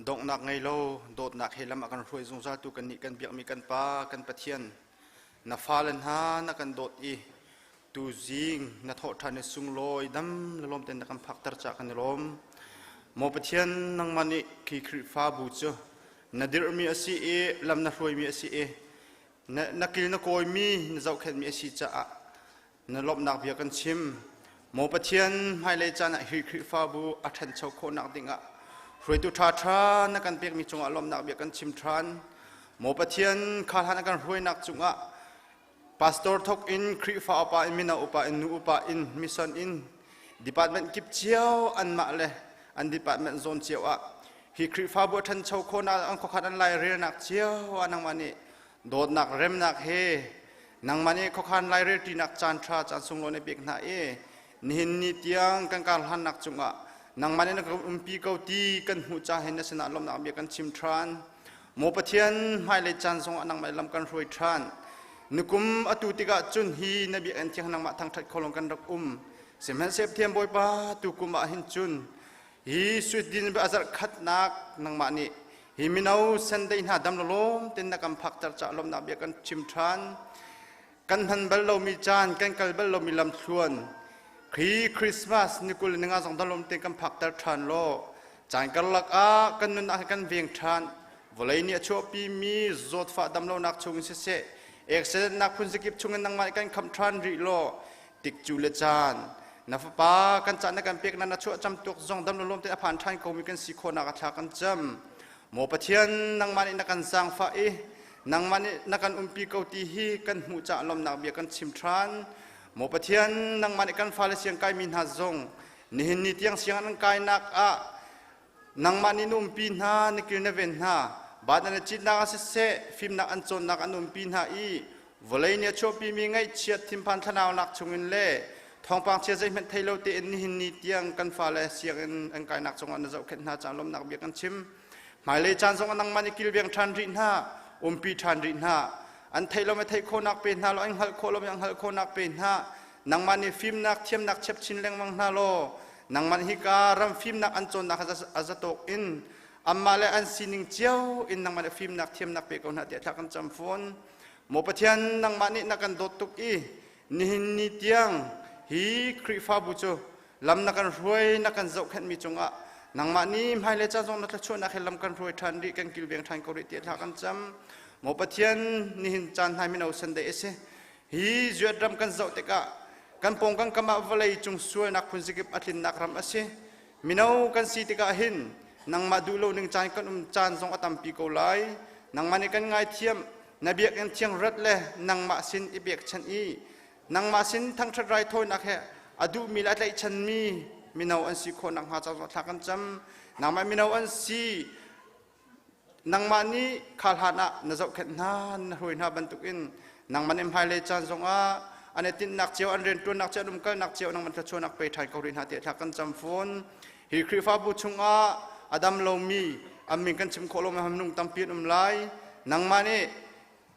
Donghnak ngei lo dawtnak he lam a kan hruai zungzal tu kannih kan biakmi kan Pa kan Pathian, na fale hna na kan dawt i tuzing na thawh ṭhan i sunglawi dam le lawm tein na kan phakter caah kan i lawm. Maw Pathian, nangmah nih khi Khrihfabu cu na dirhmi a si i lam na hruaimi a si i na kil na kawimi na zohkhenhmi a si caah na lawmhnak bia kan chim. Maw Pathian, hmailei caan ah hi Khrihfabu a ṭhancho khawhnak dingah hruaitu ṭhaṭha na kan pekmi cungah lawmhnak bia kan chim ṭhan. Maw Pathian, kha hlan a kan hruainak cungah pastor thok in Khrihfa upa in mino upa in nu upa in mission in department kip cio anmah le an department zawn cio ah hi Khrihfabu a ṭhancho khawhnak an khuakhat an lairelnak cio ah nangmah nih Dawtnak remnak he nangmah nih khuakhan lairelṭinak caan ṭha caan sunglawi na pek hna i nihin ni tiang kan karhlannak cungah nangmah nih na kan umpi ko ti kan hmuh ca hin na sinah lawmhnak bia kan chim ṭhan. Maw Pathian, hmailei caan zongah nangmah lam kan hruai ṭhan. Nukum atu tikah cun hi na biakinn thiang nangmah thangṭhat kho lawng kan rak um. Sihmanhsehlaw Pathian Bawipa, tukum ah hin cun hi suidin a zarh khatnak nangmah nih hi mino sendei hna dam lawm ten na kan phakter caah lawmhnak bia kan chim ṭhan. Kan hman bal lomi caan, kan kal bal lomi lamthluan, khi Christmas ni 25 zong dam te kan phakter ṭhan law caan karlak ah kan nun ah kan veng ṭhan. Vawlei nih a chuahpimi zawtfah damlonak chungin siseh, accident nak phun zakip chungin nangmah nih kan khamh ṭhan rih law tikcu le caan na fapa kan caan na kan pek na na chuah cam tuk zong dam lawm te a phan ṭhan komi kan si khawhnak a thla kan cam. Maw Pathian, nangmah nih na kan zaangfah i nangmah nih na kan umpi ko ti hi kan hmuh caah lawmhnak bia kan chim ṭhan. Maw Pathian, nangmah nih kan fale siang kaimi hna zong nihin ni tiang siang an kainak ah nangmah nih na umpi hna, na kil na ven hna. Bat an i citnak ah siseh, fimnak an cawnnak an umpi hna i vawlei nih a chuahpimi ngaihchiat thinphan thlanaunak chungin le thawngpang chia zeihmanh thei lo tein nihin ni tiang kan fale sianginn an kainak cungah na zohkhenh hna caah lawmhnak bia kan chim. Hmailei caan zongah nangmah nih kilveng ṭhan rih hna, umpi ṭhan rih hna. An theih lo theih khawhnak pe hna law, an hngalh khawh lo an hngalh khawhnak pe hna. Nangmah nih fimnak, thiamnak chep chin lengmang hna law, nangmah nih hika ram fimnak an cawnnak a zatawk in anmah le an sining cio in nangmah nih fimnak, thiamnak pe ko hna tiah thla kan cam fawn. Maw Pathian, nangmah nih na kan dawt tuk i nihin ni tiang hi Khrihfabu cu lam na kan hruai, na kan zohkhenhmi cungah nangmah nih hmailei ca zong na thluachuahnak he lam kan hruai ṭhan rih, kan kilveng ṭhan ko rih tiah thla kan cam. Maw Pathian, nihin caan hna mino Sunday a si. Hi zuat ram kan zoh tikah kan pawng kan kam ah vawlei cung sualnak phunzikip a tlinnak ram a si. Mino kan si tikah hin nangmah duh lo ning caan kan um caan zong a tampi ko lai. Nangmah nih kan ngaithiam, na biakinn thiang rat le nangmah sin i pekchanh i nangmah sin thangṭhat raithawinak he a duhmi le a tlaihchanmi mino an si khawh nakhnga ca thla kan cam. Nangmah mino an si nangmah nih kha hlan ah na zohkhenh hna, na hruai hna bantukin nangmah nih hmailei caan zongah an i tinhnak cio, an rianṭuannak cio, an umkalnak cio nangmah thluachuahnak pe ṭhan ko rih hna tiah thla kan cam fawn. Hi Khrihfabu chungah a dam lomi, an min kan chim khawh lomi minung tampi an um lai. Nangmah nih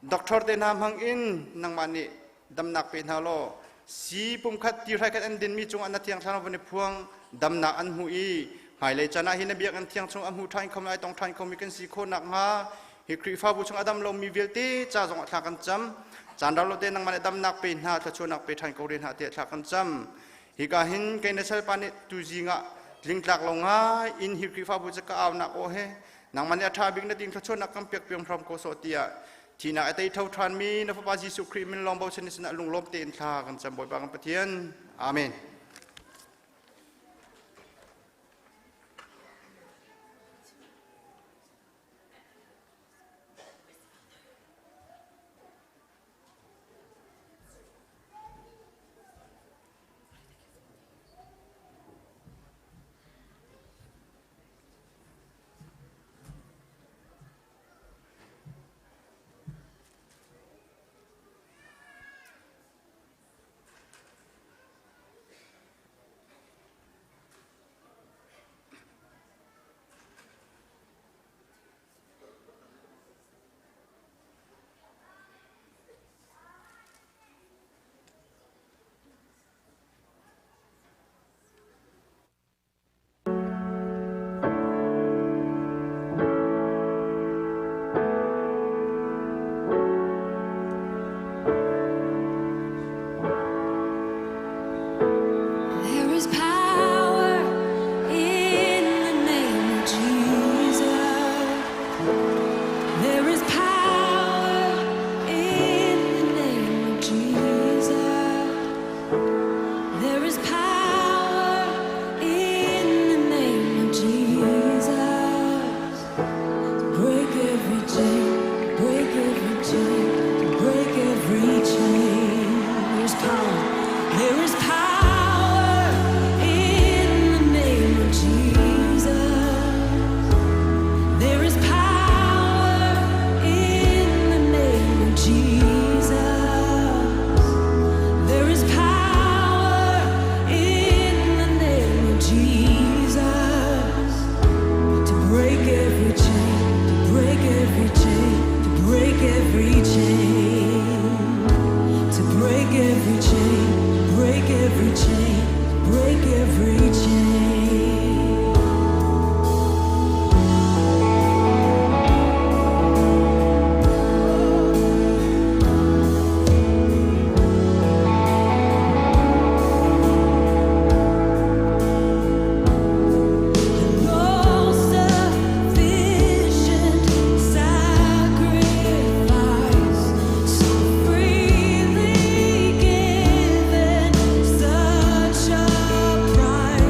doctor te hna hmang in nangmah nih damnak pe hna law si pumkhat ti hraikhat an dinmi cungah na thiang thlarau van i phuang damnak an hmu i hmailei caan ah hi na biakinn thiang chung a hmu ṭhan khomi ai tong ṭhan khomi kan si khawh nakhnga hi Khrihfabu chung a dam lomi vialte ca zongah thla kan cam. Caan rau lo te nangmah nih damnak pe hna, thluachuahnak pe ṭhan ko rih hna tiah thla kan cam. Hika hin kei na salpa nih tuzing ah tlingtlak lo ngai in hi Khrihfabu cu ka aunak aw he nangmah nih a ṭha bik na ding thluachuahnak kan pek piang hram ko sawh tiah thihnak a tei tho ṭhanmi na Fapa Jesuh Khrih min lawng bochan sinah lunglawm tein thla kan cam Bawipa kan Pathian. Amen. There is power in the name of Jesus. There is power in the name of Jesus. There is power in the name of Jesus. To break every chain, break every chain, to break every chain. There's power. There is power in the name of Jesus. There is power in the name every chain, break every chain. All sufficient sacrifice, so freely given, such a price.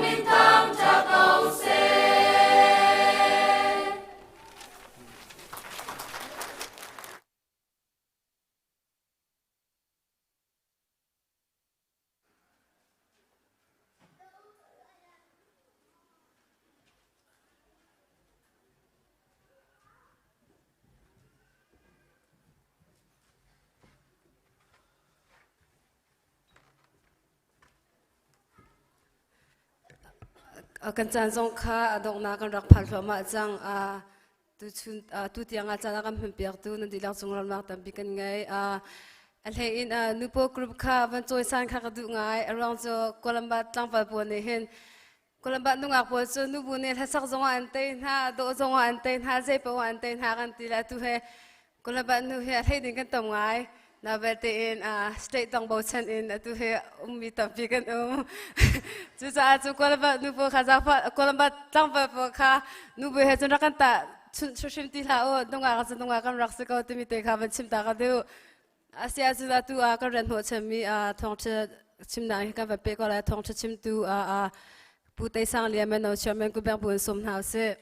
min thangṭhat ko seh. Kan caan zong kha a donghnak kan rak phan hluahmah cang. Tuchun tu tiang ah caan a kan hmanpiaktu nan dihlak cung ramnak tampi kan ngei. A hlei in nupo group kha van cawisan kha ka duh ngai. A ruang cu Kolamba tlangval pawl nih hin Kolamba nungak pawl cu nubu nih hlasak zong ah an tei hna, dawh zong ah an tei hna, zei paoh ah an tei hna kan ti le atu he Kolamba nu hi a hlei ding kan tam ngai. Na belte in state dang bochan in atu hi ummi tampi kan um. Cucaah cu Kolamba nu pawl kha zaangfah Kolamba tlangval pawl kha nubu he cun rak kan tah chunh hrimhrim ti hlah u nungak cu nungak kan rak si ko timi te kha van chim ta ka duh. Asia cu atu ah kan rian hnawhchanmi thawngṭha chimnak hi kan van peh ko lai thawngṭha chimtu Pu Tei Sang Lian Meno Chairman Ku Beng Bu in sawm hna usih.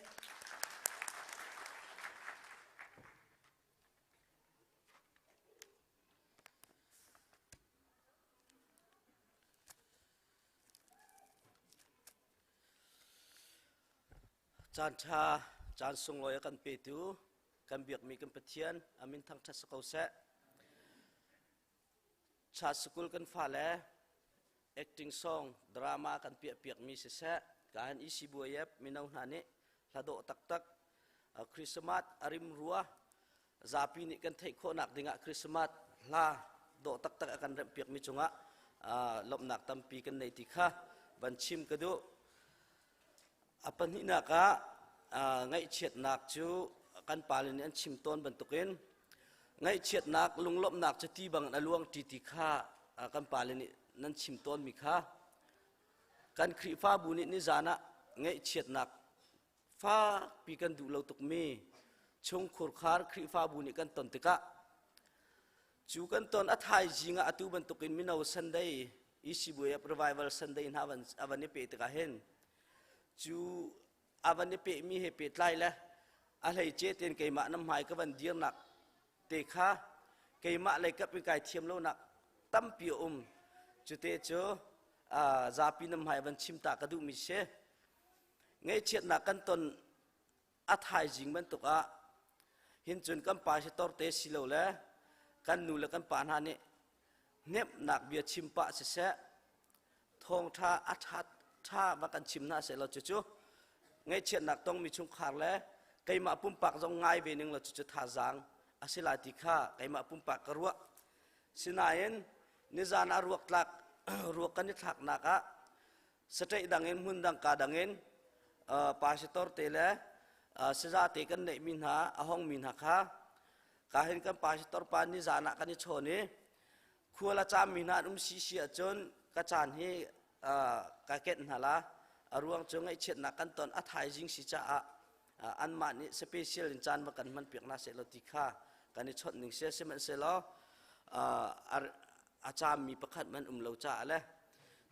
Caan ṭha, caan sunglawi a kan petu, kan biakmi kan Pathian a min thangṭhat si ko seh. Cha sikul kan fale acting song drama kan piahpiakmi siseh, kahan EC Buayep mino hna nih hladawh taktak Christmas a rim rua zapi nih kan theih khawhnak dingah Christmas hla dawh taktak a kan remhpiakmi cungah lawmhnak tampi kan nei ti kha van chim ka duh. A pahnihnak ah ngaihchiatnak cu kan pale nih an chim tawn bantukin ngaihchiatnak lunglawmhnak cu ti bang a luang ṭi ti kha kan pale nih nan chim tawnmi kha kan Khrihfabu nih nizan ah ngaihchiatnak fakpi kan duh lo tukmi chungkhurkhar Khrihfabu nih kan ton tikah cu kan ton a thaizing ah atu bantukin mino Sunday ECBF Revival Sunday hna a van i pe tikah hin cu a van i pehmi he pehtlai le a hleice tein keimah na hmai ka van dirnak te kha keimah lei kap in kai thiam lonak tampi a um. Cute cu zapi na hmai van chim ta ka duhmi si. Ngaihchiatnak kan ton a thaizing bantuk ah hin cun kan pa si torte si lo le kan nu le kan pa hna nih hnemhnak bia chim pah siseh thawngṭha a ṭha ṭha va kan chim hna seh law cucu ngaihchiatnak tongmi chungkhar le keimah pumpak zong ngai ve ning law cucu thazaang a si lai ti kha keimah pumpak ka ruah. Sinain nizan ah ruak tlak ruak kan i thlaknak ah state dang in hmun dang ka dang in pastor te le saza te kan neihmi hna a hongmi hna kha ka hin kan pastor pa nizan ah kan i chawn i khual a caammi hna an um si si ahcun ka caan hi ka kenh hna la a ruang cu ngaihchiatnak kan ton a thaizing si caah anmah nih special in caan va kan hman piak hna seh law ti kha kan i chawnh ning si sihmanhsehlaw a caammi pakhat man um lo caah le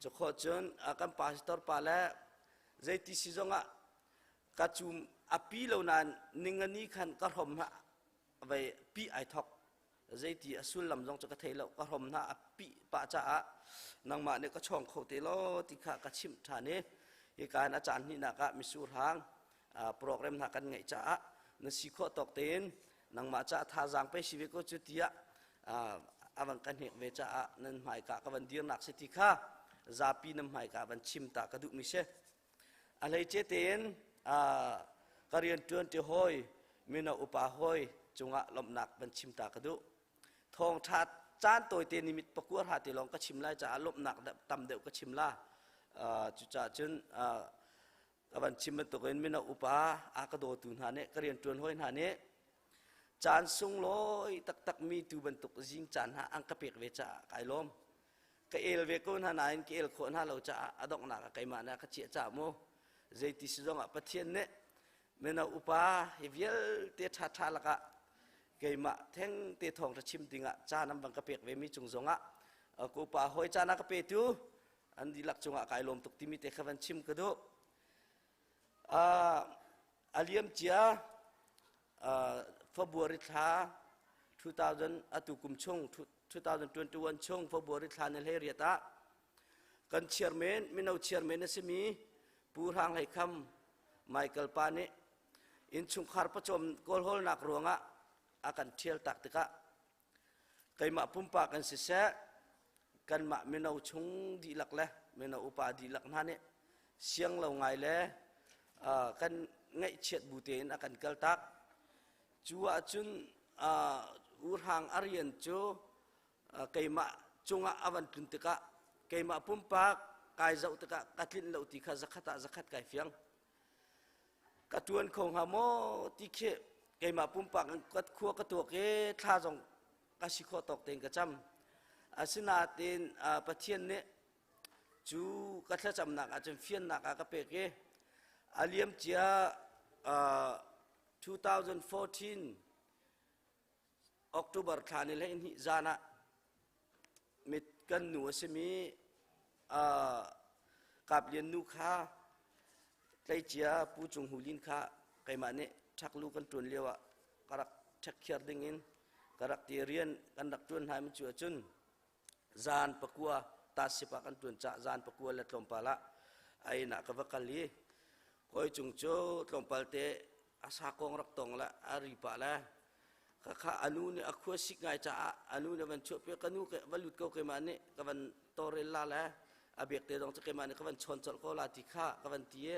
cu khawh cun kan pastor pa le zeiti si zongah ka cum a pi lo nain ningani khan ka hrom ha vei pi ai thok zeiti a sullam zong cu ka thei lo ka hrom hna a pih pah caah nangmah nih ka chawng kho te law ti kha ka chimh ṭhan i hika in a caan hnihnak ah misur hang program hna kan ngeih caah na si khawh tawk tein nangmah caah thazaang pe si ve ko cu tiah a van ka hnek ve caah nan hmaika ka van dirnak si ti kha zapi nan hmaika van chim ta ka duhmi si. A hleice tein ka rianṭuan ṭi hawi mino upa hawi cungah lawmhnak van chim ta ka duh. Thawngṭha caan tawite nimit pakua hra te lawng ka chim lai caah lawmhnak tam deuh ka chim la. Cucaah cun ka van chim bantukin mino upa a ka dawtu hna nih ka rianṭuan hawi hna nih caan sunglawi taktakmi tu bantuk zing caan hna an ka pek ve caah kai lawm. Ka el ve ko hna nain ka el khawh hna lo caah a donghnak ah keimah nih a ka chiah caah mu zeiti si zongah Pathian nih mino upa hi vialte ṭhaṭha lakah keimah theng te thawng ṭha chim dingah caan an van ka pek ve mi cung zongah ka upa hawi caan a ka petu. An dihlak cungah kai lawm tuk timi te kha van chim ka duh. A liam cia February thla 2000 atu kum chung 2021 chung February thla ni hlei riat ah kan chairman mino chairman a simi Pu Hrang Hlei Kham Michael pa nih innchungkhar pawcawm kawlhawlnak ruangah a kan ṭhial tak tikah keimah pumpak kan siseh kanmah mino chung dihlak le mino upa dihlak hna nih siang lo ngai le kan ngaihchiat bu tein a kan kaltak. Cu ahcun U Hrang a rian cu keimah cungah a van tlun tikah keimah pumpak kai zoh tikah ka tlinh lo ti kha zakhat ah zakhat kai fiang. Ka ṭuan kho hnga maw ti khi keimah pumpak in ka khua ka tuak i thla zong ka si khawh tawk tein ka cam. Asinain Pathian nih cu ka thlacamnak ah cun fiannak a ka pek i a liam cia 2014 October thla ni 12 zan ah mit kan nu a simi Kap Lian nu kha tleicia Pu Cung Hu Lin kha keimah nih ṭhaklu kan ṭuan lio ah ka rak ṭhek ding in ka rak ti rian kan rak ṭuan hna mi cu ahcun zan pakua tasip ah kan ṭuan cah zan pakua le tlawmpal ah a inn ah ka va kal i kawi cung cu tlawmpal te a sakawng rak tong le a ri pah le khakha anu nih a khua sik ngai caah anu nih van chuah piak ka nu va lut ko keimah nih ka van tawrel la le a biak te dong cu keimah nih ka van chawn colh ko la ti kha ka van ti i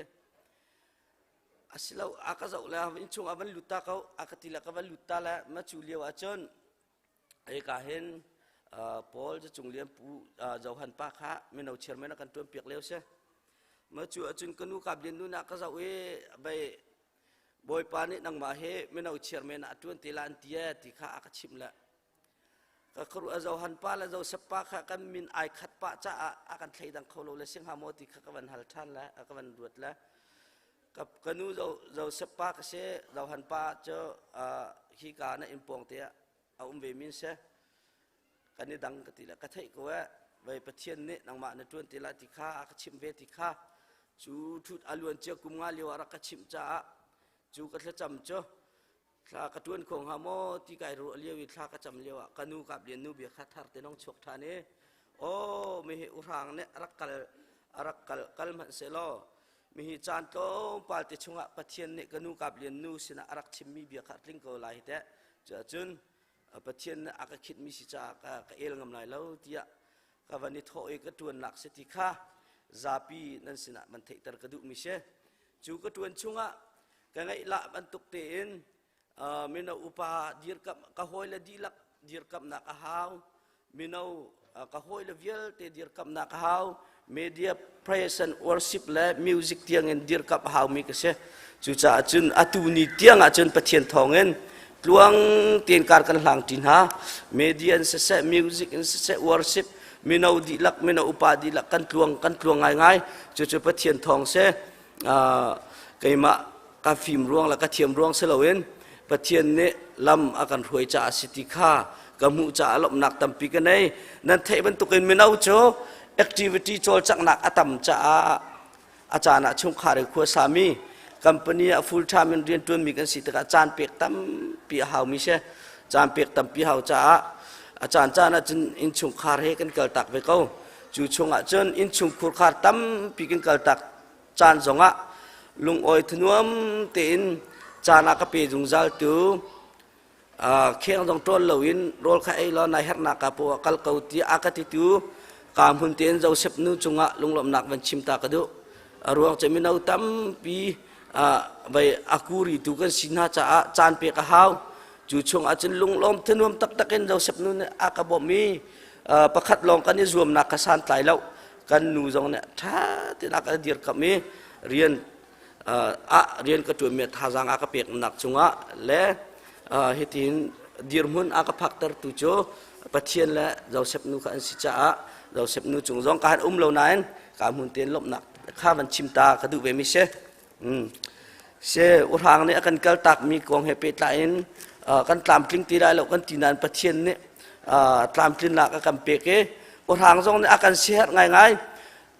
asilo a ka zoh le innchung a van lut ta ko a ka ti le ka van lut ta le ma cu lio ahcun Hika hin Paul Cung Lian Pu Johan pa kha mino chairman a kan ṭuan piak lio si. Ma cu ahcun ka nu Kap Lian nu na ka zoh i bei Bawipa nih nangmah hi mino chairman ah ṭuan te la an ti e ti kha a ka chimh le ka khuaruah Johan pa le Joseph pa kha kan min ai khat pah caah a kan thleidang kho lo le si hnga maw ti kha ka van hal ṭhan le ka van ruat le ka nu Joseph pa ka si Johan pa cu hi ka na inn pawng te ah a um ve min si kan i dang ka ti le ka theih ko eh vei Pathian nih nangmah na ṭuan te lai ti kha a ka chimh ve ti kha cu ṭhut a luan cia kum nga lio ah rak ka chimh caah cu ka thlacam cu thla ka ṭuan kho hnga maw ti kai ruah lio i thla ka cam lio ah ka nu Kap Lian nu bia kha thar te nong chuak ṭhan i aw mihi uhrang nih rak kal rak kal kal hmanh selaw mihi caan tlawmpal te chungah Pathian nih ka nu Kap Lian nu sinah a rak chimmi bia kha tling ko lai hi teh. Cuahcun Pathian nih a ka khitmi si caah ka, ka el ngam lai lo tiah ka van i thawh i ka ṭuannak si ti kha zapi nan sinah van theihter ka duhmi si. Cu ka ṭuan chungah ka ngaihlah bantuk tein mino upa dirkamh ka hawile dihlak dirkamhnak a hau mino ka hawile vialte dirkamhnak a hau media praise and worship le music tiangin dirkamh a haumi ka si cucaah cun atu ni tiang ah cun Pathian thawngin tluang tein kar kan hlang ṭi hna media in siseh music in siseh worship mino dihlak mino upa dihlak kan tluang kan tluang ngaingai cucu Pathian thawng si keimah ka fim ruang le ka thiam ruang si loin Pathian nih lam a kan hruai caah si ti kha ka hmuh caah lawmhnak tampi ka nei. Nan theih bantukin mino cu activity cawlcanghnak a tam caah a caan ah chungkhar i khuasami company ah full time in rianṭuanmi kan si tikah caan pek tampi a haumi si. Caan pek tampi hau caah a caan caan ah cun innchungkhar he kan kaltak ve ko. Cu chungah cun innchungkhur khar tampi kan kaltak caan zongah lungawi thanuam tein caan ah ka pe zungzal tu kheng zong ṭawl loin rawl kha ei law nai herhnak ka paw ah kal ko ti a ka titu ka hmun tein Joseph nu cungah lunglawmhnak van chim ta ka duh a ruang cu mino tampi vai a kuri tu kan si hna caah caan pek a hau cu chungah cun lunglawm thanuam taktak in Joseph nu nih a ka bawmh i pakhat lawng kan i zuamnak kha santlai lo kan nu zong nih ṭha tein a ka dirkamh i rian ah rian ka ṭuanmi thazaang a ka peknak cungah le hitin dirhmun a ka phaktertu cu Pathian le Joseph nu kha an si caah Joseph nu cung zong ka han um lo nain ka hmun tein lawmhnak kha van chim ta ka duh ve mi si. Se uhrang nih a kan kaltakmi kong he pehtlai in kan tlamtling ti lai lo kan ti nain Pathian nih tlamtlinnak a kan pek i uhrang zong nih a kan siherh ngaingai.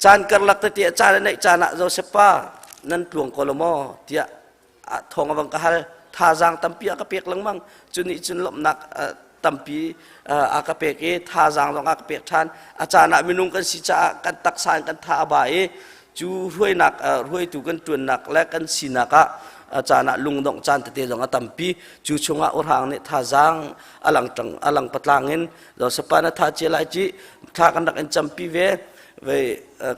Caan karlak tete a caan a neih caan ah Joseph pa nan tluang ko lo maw tiah thawng a vang ka hal. Thazaang tampi a ka pek lengmang. Cu nih cun lawmhnak tampi a ka pek i thazaang zong a ka pek ṭhan. A caan ah minung kan si caah kan taksa in kan tha a ba i cu hruainak hruaitu kan ṭuannak le kan sinak ah caan ah lungdongh caan tete zong a tampi. Cu chungah urhang nih thazaang alang ṭang alang patlang in Joseph pa na tha cia lai ci thla kan rak in campi ve vei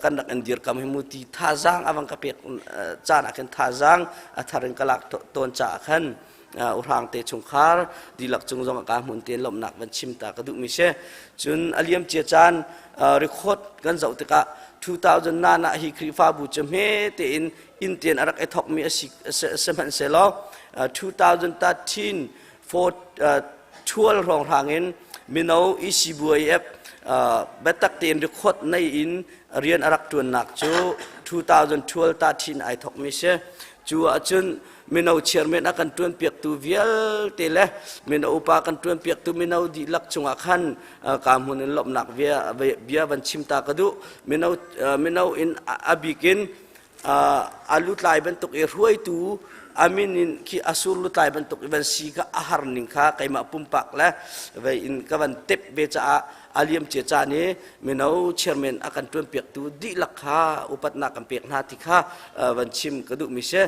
kan rak in dirkam hi mu ti thazaang awang ka pek caan ah khin thazaang a thar in ka lak tawn caah khan uhrang te chungkhar dihlak cung zong ka hmun te lawmhnak van chim ta ka duh mi si. Cun a liam cia caan record kan zoh tikah 2009 ah hi Khrihfabu cu hme tein inn tian a rak i thok mi a si sihmanhsehlaw 2013 12 hrawnghrang in mino ECBUAF biatak tein record nei in rian a rak ṭuannak cu 2012 ta ṭhin ai thokmi si. Cu ahcun mino chairman a kan ṭuanpiaktu vialte le mino upa kan ṭuanpiaktu mino dihlak cungah khan ka hmun in lawmhnak bia van chim ta ka duh. Mino mino in a bik in a lutlai bantuk i hruaitu a min in khi a sur lutlai bantuk i van si kha a har ning kha keimah pumpak le vei in ka van tep ve caah a liam cia caan i mino chairman a kan ṭuanpiaktu dihlak kha upatnak kan pek hna ti kha van chim ka duhmi si.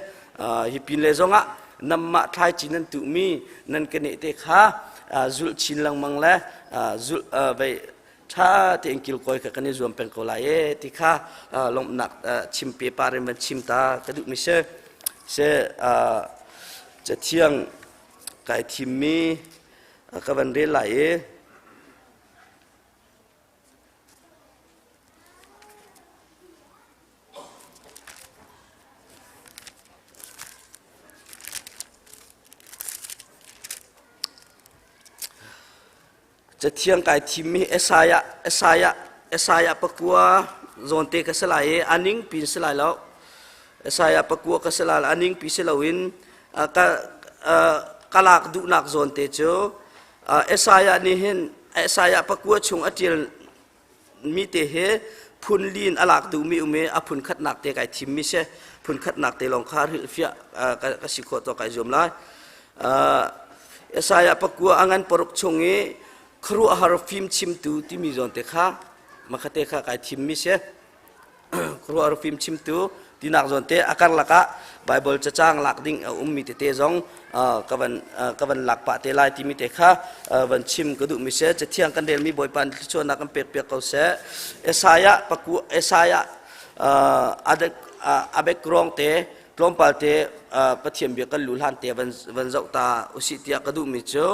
Hi pin le zongah namah thlaici nan tuhmi nan keneh te kha zulh chin lengmang le zulh vei ṭha tein kilkawi kha kan i zuam peng ko lai e ti kha lawmhnak chim pe par in van chim ta ka duhmi si. Se cathiang kai thimmi ka van rel lai i Cathiang kai thimmi Isaiah Isaiah Isaiah pakua zawnte ka si lai i a ningpi in si lai lo. Isaiah pakua ka si lai a ningpi si loin ka ka lak duhnak zawnte cu Isaiah nih hin Isaiah pakua chung a ṭial mi te hi phun li in a lak duhmi um i a phun khatnak te kai thimmi si. Phun khatnak te lawng kha hrilhfiah ka si khawh tawk kai zuam lai. Isaiah pakua a ngan paruk chung i khuaruahhar fim chimtu timi zawn te kha makhate kha kai thimmi si. Khuaruahhar fim chimtu tinak zawn te a karlak ah Bible cacang lak ding a ummi tete zong ka van ka van lak pah te lai timi te kha van chim ka duhmi si. Cathiang kan relmi Bawipa nih thluachuahnak kan pek piak ko seh. Isaiah paku Isaiah a background te tlawmpal te Pathian bia kan lu hlan te van van zoh ta usih tiah ka duhmi cu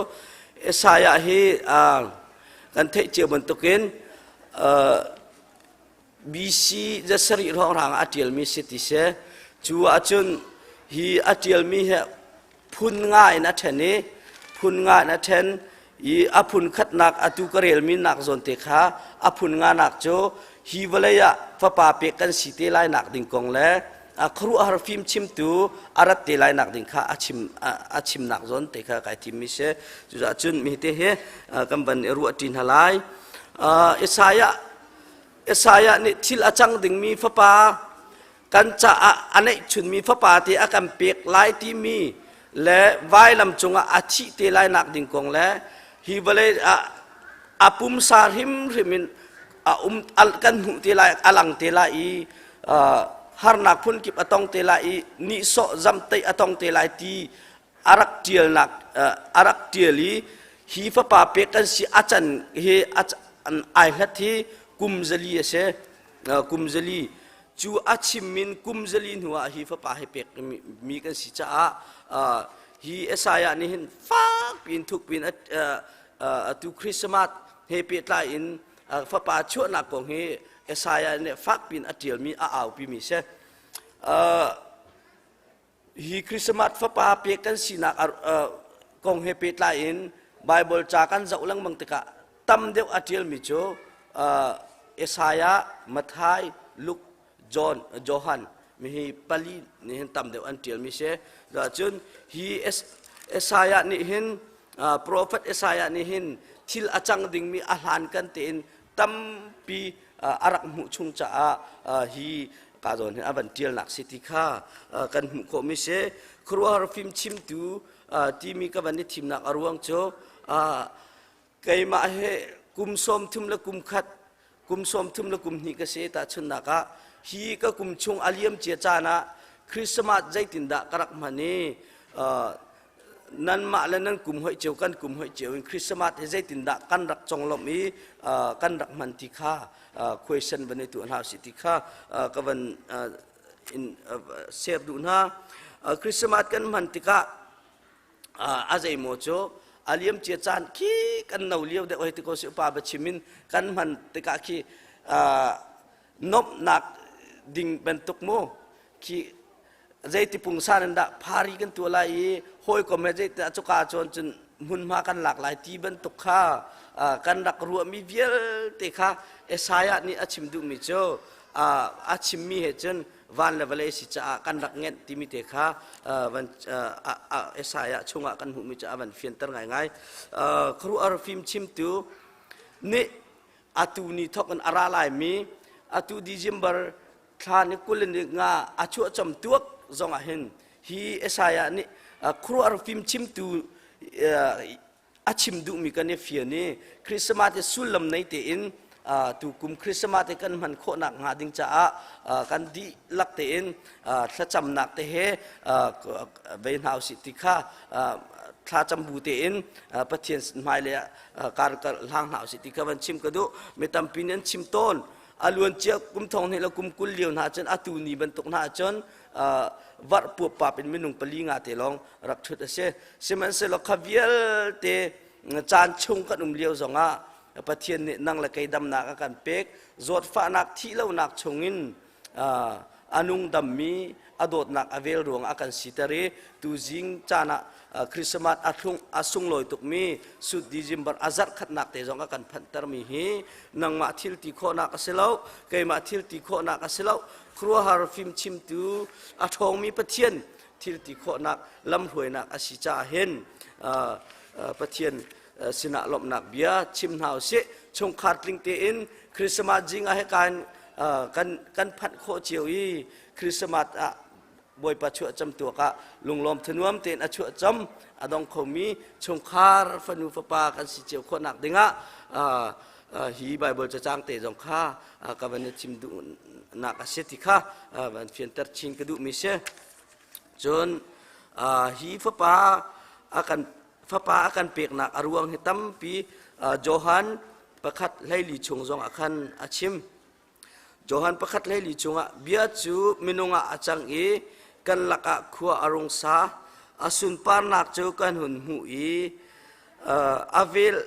Isaiah hi kan theih cio bantukin BC zasarih hrawnghrang ah a ṭialmi si ti si. Cu ahcun hi a ṭialmi hi phun nga in a ṭhen i phun nga in a ṭhen i a phun khatnak atu ka relmi nak zawn te kha a phun nga nak cu hi vawlei ah fapa pek kan si te lai nak ding kong le a khuaruahhar fim chimtu a rat te lai nak ding kha a chim a chimnak zawn te kha kai thimmi si. Cucaah cun mi te hi kan van i ruah ṭi hna lai. Isaiah Isaiah nih thil a cang dingmi fapa kan caah a neihchunmi fapa te a kan pek lai timi le vailam cungah a thih te lai nak ding kong le hi vawlei ah a pumsa hrimhrim in a um kan hmuh te lai a lang te lai i harnak phunkip a tong te lai i nihsawh zamteih a tong te lai ti a rak ṭialnak a rak ṭial i hi fapa pek kan si a can hi ai hlat hi kum zali a si. Kum zali cu a chim in kum zali hnu ah hi fapa hi pek mi kan si caah hi Isaiah nih hin fak piin thuk piin atu Christmas he pehtlai in fapa chuahnak kong hi Isaiah nih fak piin a ṭialmi a aupi mi si. Hi Christmas fapa pek kan sinak kong he pehtlai in Bible ca kan zoh lengmang tikah tam deuh a ṭialmi cu Isaiah, Matthai, Luke, John, Johan mihi pali nih hin tam deuh an ṭialmi si. Cun hi Isaiah nih hin prophet Isaiah nih hin thil a cang dingmi a hlan kan tein tampi a rak hmuh chung caah hi ka zawn hin a van ṭialnak si ti kha kan hmuh khawhmi si. Khuaruahhar fimchimtu timi ka van i thimnak a ruang cu keimah he kum 30 le kum khat, kum 30 le kum hnih ka si. Tahchunhnak ah, hi ka kum chung a liam cia caan ah Christmas zeitindah ka rak hman i nanmah le nan kum hoih cio, kan kum hoih cio in Christmas hi zeitindah kan rak conglawmh i kan rak hman ti kha question van i tuah hna usih ti kha ka van in share duh hna. Christmas kan hman tikah a zeimaw cu a liam cia caan khi kan no lio deuh hei ti ko si, upa biachim in kan hman tikah khi nomhnak ding bantuk mu khi zeiti pungsan in dah phari kan tuah lai i hawikom he zeiti cuka cun cun hmunhma kan lak lai ti bantuk kha kan rak ruahmi vialte kha Isaiah nih a chim duhmi cu a chimmi he cun van le vawlei si caah kan rak ngenh timi te kha van Isaiah chungah kan hmuhmi cu a van fianter ngaingai. Khuaruahhar fim chimtu nih atu ni thawk in a ra laimi atu December thla ni 25 a chuah cam tuak zong ah hin hi Isaiah nih khuaruahhar fim chimtu a chim duhmi kan i fian i Christmas i sullam nei tein tu kum Christmas i kan hman khawhnak hnga ding caah kan dihlak tein thlacamnak te he vei hna usih ti kha, thlacam bu tein Pathian hmailei ah kar hlang hna usih ti kha van chim ka duh. Mi tampi nih an chim tawn, a luan cia kum thong hnih le kum 20 lio hna cun atu ni bantuk hna cun varh puappap in minung pali nga te lawng rak ṭhut a si. Sihmanhsehlaw kha vialte caan chung kan um lio zongah Pathian nih nang le kei damnak a kan pek, zawtfahnak, thihlonak chungin a nung dammi a dawtnak a vel ruang a kan siter i tuzing caan ah Christmas a thlung a sunglawi tukmi sut December a zarh khatnak te zong a kan phanhtermi hi nangmah thil ti khawhnak a si lo, keimah thil ti khawhnak a si lo, khuaruahhar fimchimtu a ṭhawngmi Pathian thil ti khawhnak lamhruainak a si caah hin Pathian sinah lawmhnak bia chim hna usih. Chungkhar tling tein Christmas zing ah hika in kan phanh khawh cio i Christmas ah Bawipa chuahcam tuak ah lunglawm thanuam tein a chuahcam a dong khomi chungkhar fanu fapa kan si cio khawhnak dingah hi Bible cacang te zong kha ka van i chim duhnak a si ti kha van fianter chin ka duhmi si. Cun hi fapa a kan fapa a kan peknak a ruang hi tampi Johan pakhat 14 chung zong ah khan a chim. Johan pakhat 14 chungah, "Bia cu minung ah a cang i kan lakah khua a rung sa. A sunparnak cu kan hun hmuh i a vel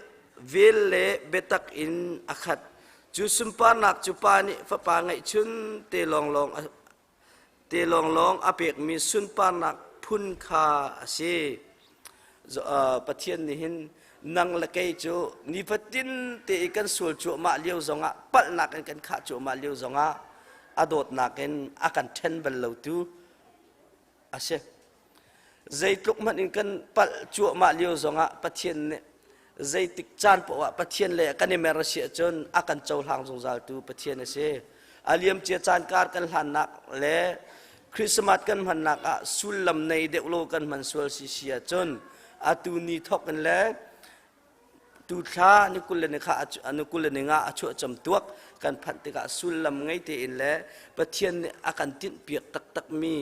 vel le biatak in a khat. Cu sunparnak cu Pa nih Fapa ngeihchun te lawnglawng te lawnglawng a pekmi sunparnak phun kha a si." Pathian nih hin nang le kei cu nifatin te i kan sual cuahmah lio zongah, palhnak in kan khah cuahmah lio zongah a dawtnak in a kan ṭhen bal lotu a si. Zeitluk hmanh in kan palh cuahmah lio zongah Pathian nih zeitik caan paoh ah Pathian le kan i mer a si ahcun a kan cohlang zungzaltu Pathian a si. A liamcia caan kar kan hlannak le Christmas kan hmannak ah sullam nei deuh lo kan hman sual si si ahcun atu ni thawk in le tu thla ni 20 le ni kha ni 20 le ni nga a chuah cam tuak kan phanh tikah sullam ngei tein le Pathian nih a kan tinhpiak taktakmi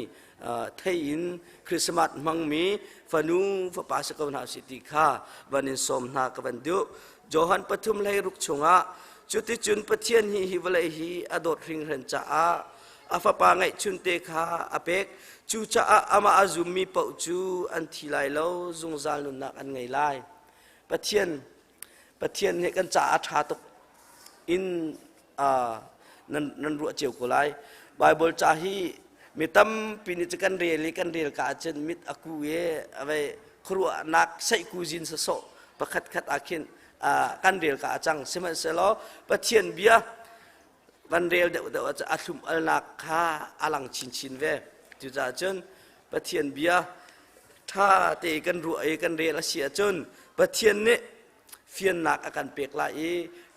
thei in Christmas hmangmi fanu fapa si ko hna usih ti kha van in sawm hna ka van duh. Johan pathum 16 chungah, "Cuticun Pathian hi hi vawlei hi a dawt hringhran caah a fapa ngeihchunte kha a pek. Cucaah amah a zummi paoh cu an thi lai lo, zungzal nunnak an ngei lai." Pathian nih kan caah a ṭha tuk in nan ruah cio ko lai. Bible ca hi mi tampi nih cu kan rel i kan rel ka ahcun mit a ku i avei khuaruahnak seihkuzin sawsawh pakhat khat ah khin kan rel ka a cang. Sihmanhsehlaw Pathian bia van rel deuhdeuh ah a thlum alnak kha a lang chinchin ve. Cucaah cun Pathian bia ṭha te kan ruah i kan rel a si ahcun Pathian nih fiannak a kan pek lai i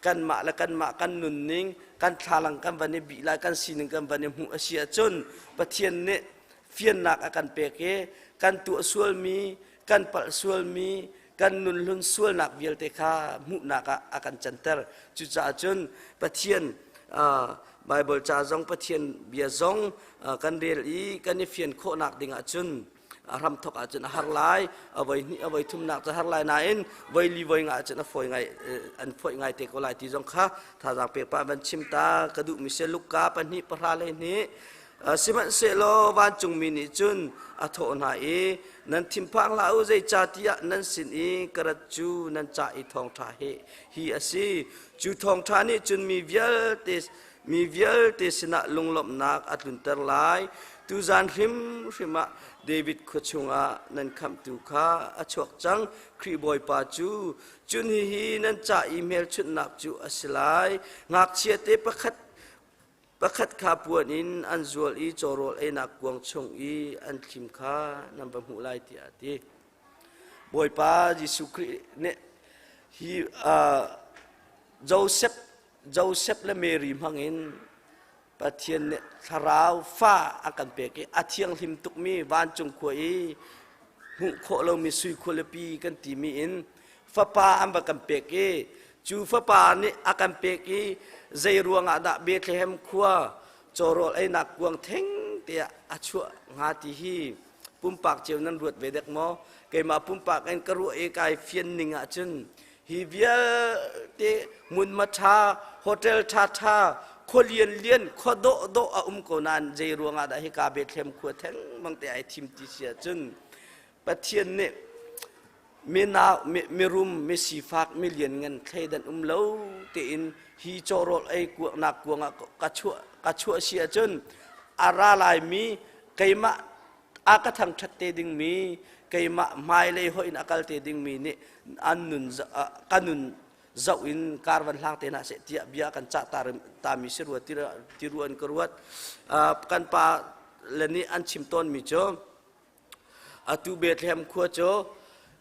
Kanmah le kanmah kan nunning, kan thlalang kan van i bih lai, kan sining kan van i hmuh a si ahcun Pathian nih fiannak a kan pek i kan tuah sualmi, kan palh sualmi, kan nunhlun sualnak vialte kha hmuhnak ah a kan canter. Cucaah cun Pathian Bible ca zong Pathian bia zong kan rel i kan i fian khawhnak ding ahcun a hramthok ahcun a har lai, a voi hnih a voi thumnak cu har lai nain voi li voi nga ahcun a fawi ngai an fawi ngai te ko lai ti zong kha thazaang pek pah van chim ta ka duhmi si. Luka 2 10 12. Sihmanhsehlaw vancungmi nih cun a thawh hna i, Nan thinphang hlah u, zeicahtiah nan sin i ka rat cu nan ca i thawngṭha hi a si. Cu thawngṭha nih cun mi vialte sinah lunglawmhnak a tlunter lai. Tuzan hrimhrim ah David khua chungah nan khamhtu kha a chuak cang, Khrih Bawipa cu. Cun hihi nan ca i hmelchunhnak cu a si lai. Ngakchiate pakhat Pakhat kha puan in an zual i cawrawl einak kuang chung i an thlim kha nan va hmuh lai tiah a ti. Bawipa Jesuh Khrih nih hi Joseph, Joseph le Mary hmangin Pathian nih thlarau fa a kan pek i a thianghlim tukmi vancung khua i hmuh khawh lomi sui khualipi kan timi in fapa an va kan pek i cu fapa nih a kan pek i zei ruangah dah Bethlehem khua cawrawl einak kuang theng tiah a chuah hnga ti hi pumpak cio nan ruat ve dek maw? Keimah pumpak in ka ruah i kai fian ning ahcun hi vialte hmunhma ṭha, hotel ṭhaṭha, khua lianlian, khua dawhdawh a um ko nain zei ruangah dah hika Bethlehem khua thengmang te ai thim ti si ahcun Pathian nih minau mirum misifak milianngan thleidan um lo tein hi cawrawl ei nak kuang ah ka chuah si ahcun a ra laimi keimah a ka thangṭhat te dingmi, keimah hmailei hoih in a kal te dingmi nih an nun ka nun zoh in kar van hlang te hna seh tiah bia kan cah tami si rua ti ruan ka ruat. Kan pa le nih an chim tawnmi cu atu Bethlehem khua cu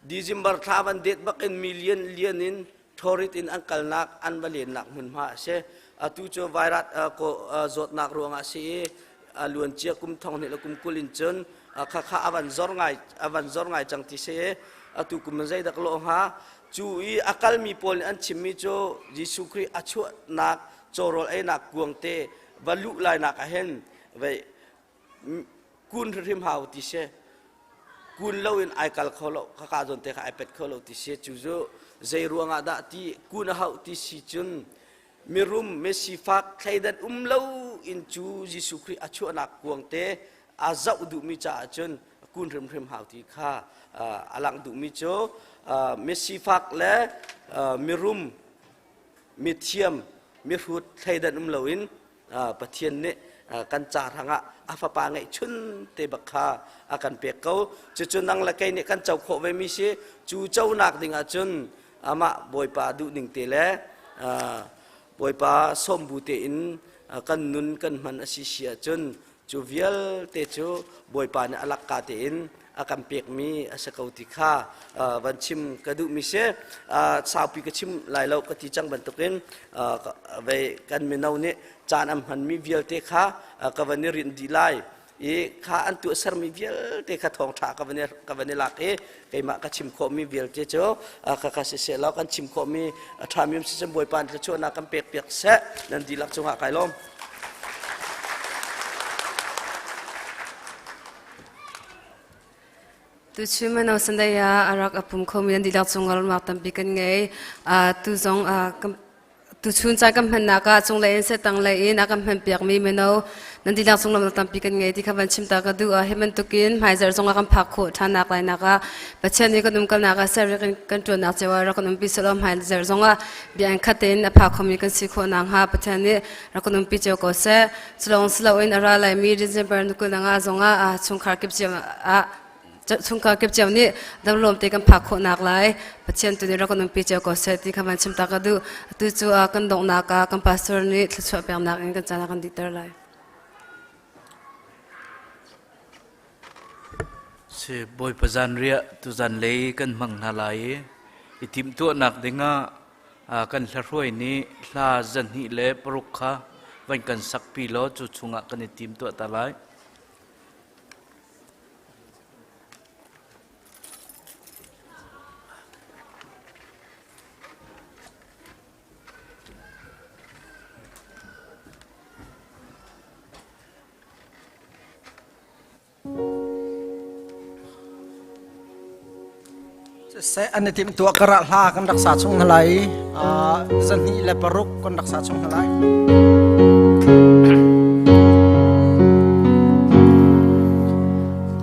December thla van det bak in mi lian lian in thorit in an kalnak, an va lennak hmunhma a si. Atu cu virus zawtnak ruangah si i a luancia kum thong hnih le kum 20 in cun khakha a van zor ngai, a van zor ngai cang ti si. Atu kum in zeidak lawh hnga? Cu i a kalmi pawl nih an chimmi cu Jesuh Khrih a chuahnak cawrawl einak kuang te va luh lainak ah hin vei kun hrim hau ti si, kun lo in ai kal kho lo, khaka zawn te kha ai pet kho lo ti si. Cu cu zei ruangah dah ti kun a hauh ti si cun mirum misifak thleidan um lo in cu Jesuh Khrih a chuahnak kuang te a zoh duhmi caah cun kun hrimhrim hau ti kha a langh duhmi cu misifak le mirum, mithiam, mihrut thleidan um loin Pathian nih kan ca hrangah a fapa ngeihchun te bak kha a kan pek ko. Cucu nang le kei nih kan co khawh ve mi si. Cu conak ding ahcun amah Bawipa duhning te le Bawipa sawmbu tein kan nun kan hman a si si ahcun cu vialte cu Bawipa nih a lakka tein a kan pekmi a si ko ti kha van chim ka duhmi si. Saupi ka chim lai lo ka ti cang bantukin vei kan mino nih caan an hmanmi vialte kha ka van i rinh dih lai i kha an tuahsermi vialte kha thawngṭha ka van i lak i keimah ka chim khawhmi vialte cu ka ka siseh law kan chim khawhmi a ṭhami um siseh, Bawipa in thluachuahnak kan pek piak seh. Nan dihlak cungah kai lawm. Tuchun mino Sunday ah a rak a pum khomi nan dihlak cungah lawmhnak tampi kan ngei. Tu zong tuchun caan kan hmannak ah cunglei in seh tanglei in a kan hmanpiakmi mino nan dihlak cung lawmhnak tampi kan ngei ti kha van chim ta ka duh. Hi bantukin hmaizarh zong ah kan phak khawh ṭhannak lainak ah Pathian nih kan umkalnak ah ser kan ṭuannak cio ah rak kan umpi selaw hmaizarh zong ah bia in khat tein a phak khomi kan si khawh nakhnga Pathian nih rak kan umpi cio ko seh. Culawng siloin a ra laimi December ni 25 zong ah chungkhar kip cio ah chungkhar kip cio nih damlawm te kan phak khawh nak lai Pathian tu nih rak kan umpi cio ko seh ti kha van chim ta ka duh. Atu cu kan donghnak ah kan pastor nih thluachuah peknak in kan caan a kan dihter lai. Si Bawipa zanriah tuzan lei kan hmang hna lai i i timhtuahnak dingah. Kan hlahruai nih hla 206 kha van kan sakpi law cu chungah kan i tim tuah ta lai. Seh an i timhtuah karah hla kan rak sa chung hna lai i 206 kan rak sa chung hna lai.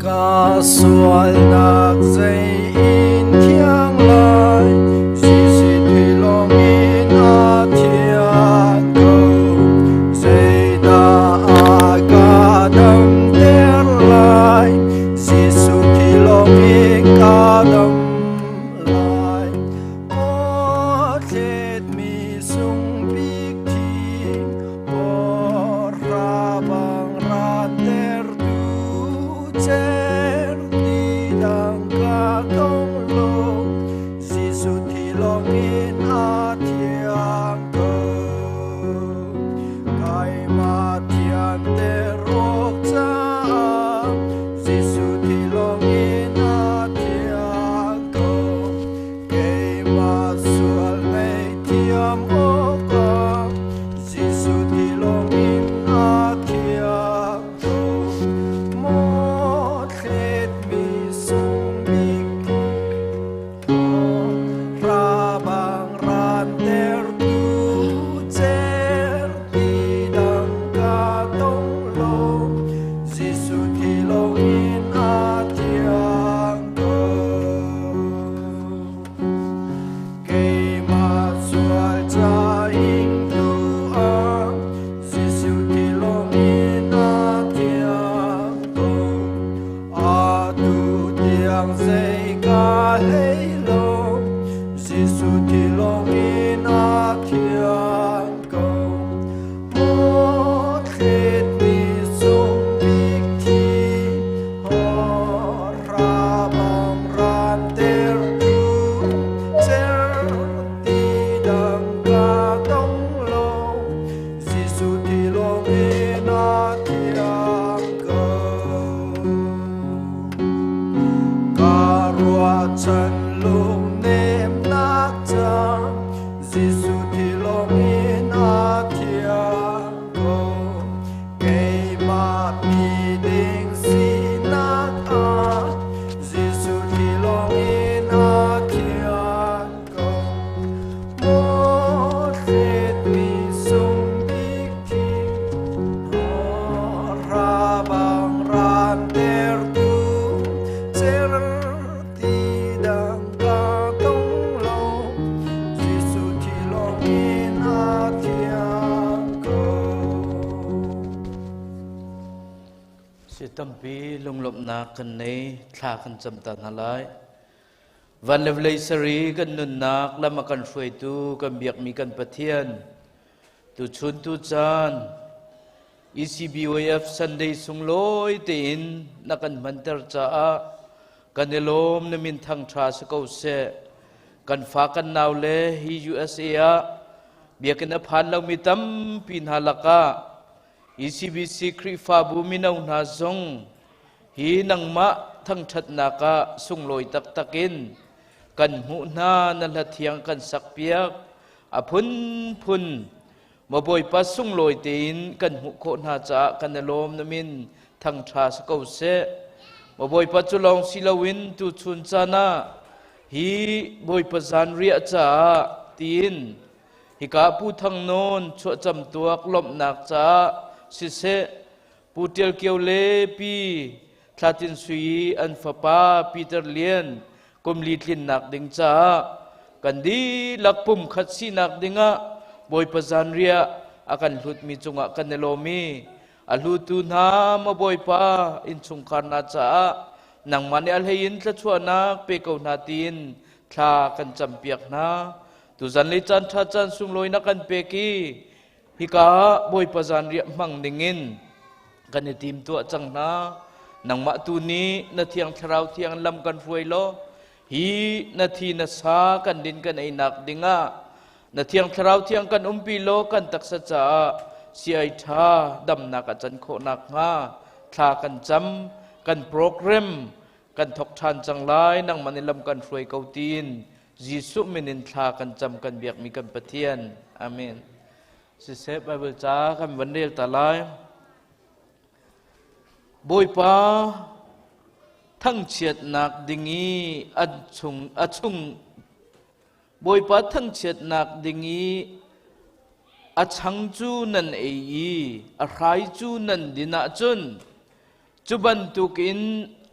Ka sualnak zei in thiang lai, Jesuh thi lawng in a thiang ko. Zeidah a ka damter lai, Jesuh thi lawng in ka dam lai. Aw thletmi sung bik thi, aw rabang rantertu cer ti dang ka tong lo, Jesuh thi lawng in a thiang ko. Keimah thianter awk caah Jesuh thi lawng in a thiang ko. Keimah sual ngaihthiam awkah Jesuh thi lawng in a thiang ko. Maw thletmi sung bik Rabang rantertu cer ti dang ka tong lo, Jesuh thi lawng in a thiang ko. Keimah sual ca ingtu ah Jesuh thi lawng in a thiang ko. Atu tiang zei ka hlei lo, Jesuh thi lawng in a thiang ko. Maw thletmi sung bik thi, rabang rantertu cer ti dang ka tong lo, Jesuh thi lawng in a thiang ko. Ka ruahchan lungnemnak cang, Jesuh thi lawng in a thiang ko. Keimah mi ding sinak ah, Jesuh thi lawng in a thiang ko. Maw thletmi sung bik thi, rabang rantertu cer ti dang ka tong lo, Jesuh thi lawng in a thiang ko. Si tampi lunglawmhnak kan nei, thla kan cam ta hna lai. Van le vawlei sari kan nunnak lam a kan hruaitu kan biakmi kan Pathian, tuchun tucaan ECBYF Sunday sunglawi tein na kan hmanter caah kan i lawm. Na min thangṭha si ko seh. Kan fa kan nau le hi USA ah biakinn a phan lomi tampi hna lakah ECBC Khrihfabu mino hna zong hi nangmah thangṭhatnak ah sunglawi taktak in kan hmuh hna. Na hla thiang kan sakpiak, a phunphun maw Bawipa sunglawi tein kan hmuh khawh hna caah kan i lawm. Na min thangṭha si ko seh. Maw Bawipa, cu lawng si loin tuchun caan ah hi Bawipa zanriah caah tiin hika Pu Thang Nawn chuahcam tuak lawmhnak caah siseh, Pu Ṭial Kio le Pi Thla Tin Sui i an fapa Peter Lian kum li tlinnak ding caah kan dihlak pumkhat sinak dingah Bawipa zanriah a kan hlutmi cungah kan i lawm i a hlutu hna maw Bawipa innchungkhar hna caah nangmah nih a hlei in thluachuahnak pe ko hna tiin thla kan campiak hna. Tuzan le caan ṭha caan sunglawi na kan pek i hika Bawipa zanriah hmang dingin kan i tim tuah cang hna. Nangmah tu nih na Thiang Thlarau thiang lam kan hruai law hi na thi na sa kan din kan einak dingah Na thiang thlarau thiang kan umpi law kan taksa caah siai ṭha damnak a can khawh nakhnga thla kan cam. Kan program kan thok ṭhan cang lai. Nangmah nih lam kan hruai ko tiin Jesuh min in thla kan cam kan biakmi kan Pathian. Amen. Siseh Bible ca kan van rel ta lai. Bawipa thangchiatnak ding i a chung a chung Bawipa thangchiatnak ding i a chang cu nan ei i a hrai cu nan din ahcun cu bantukin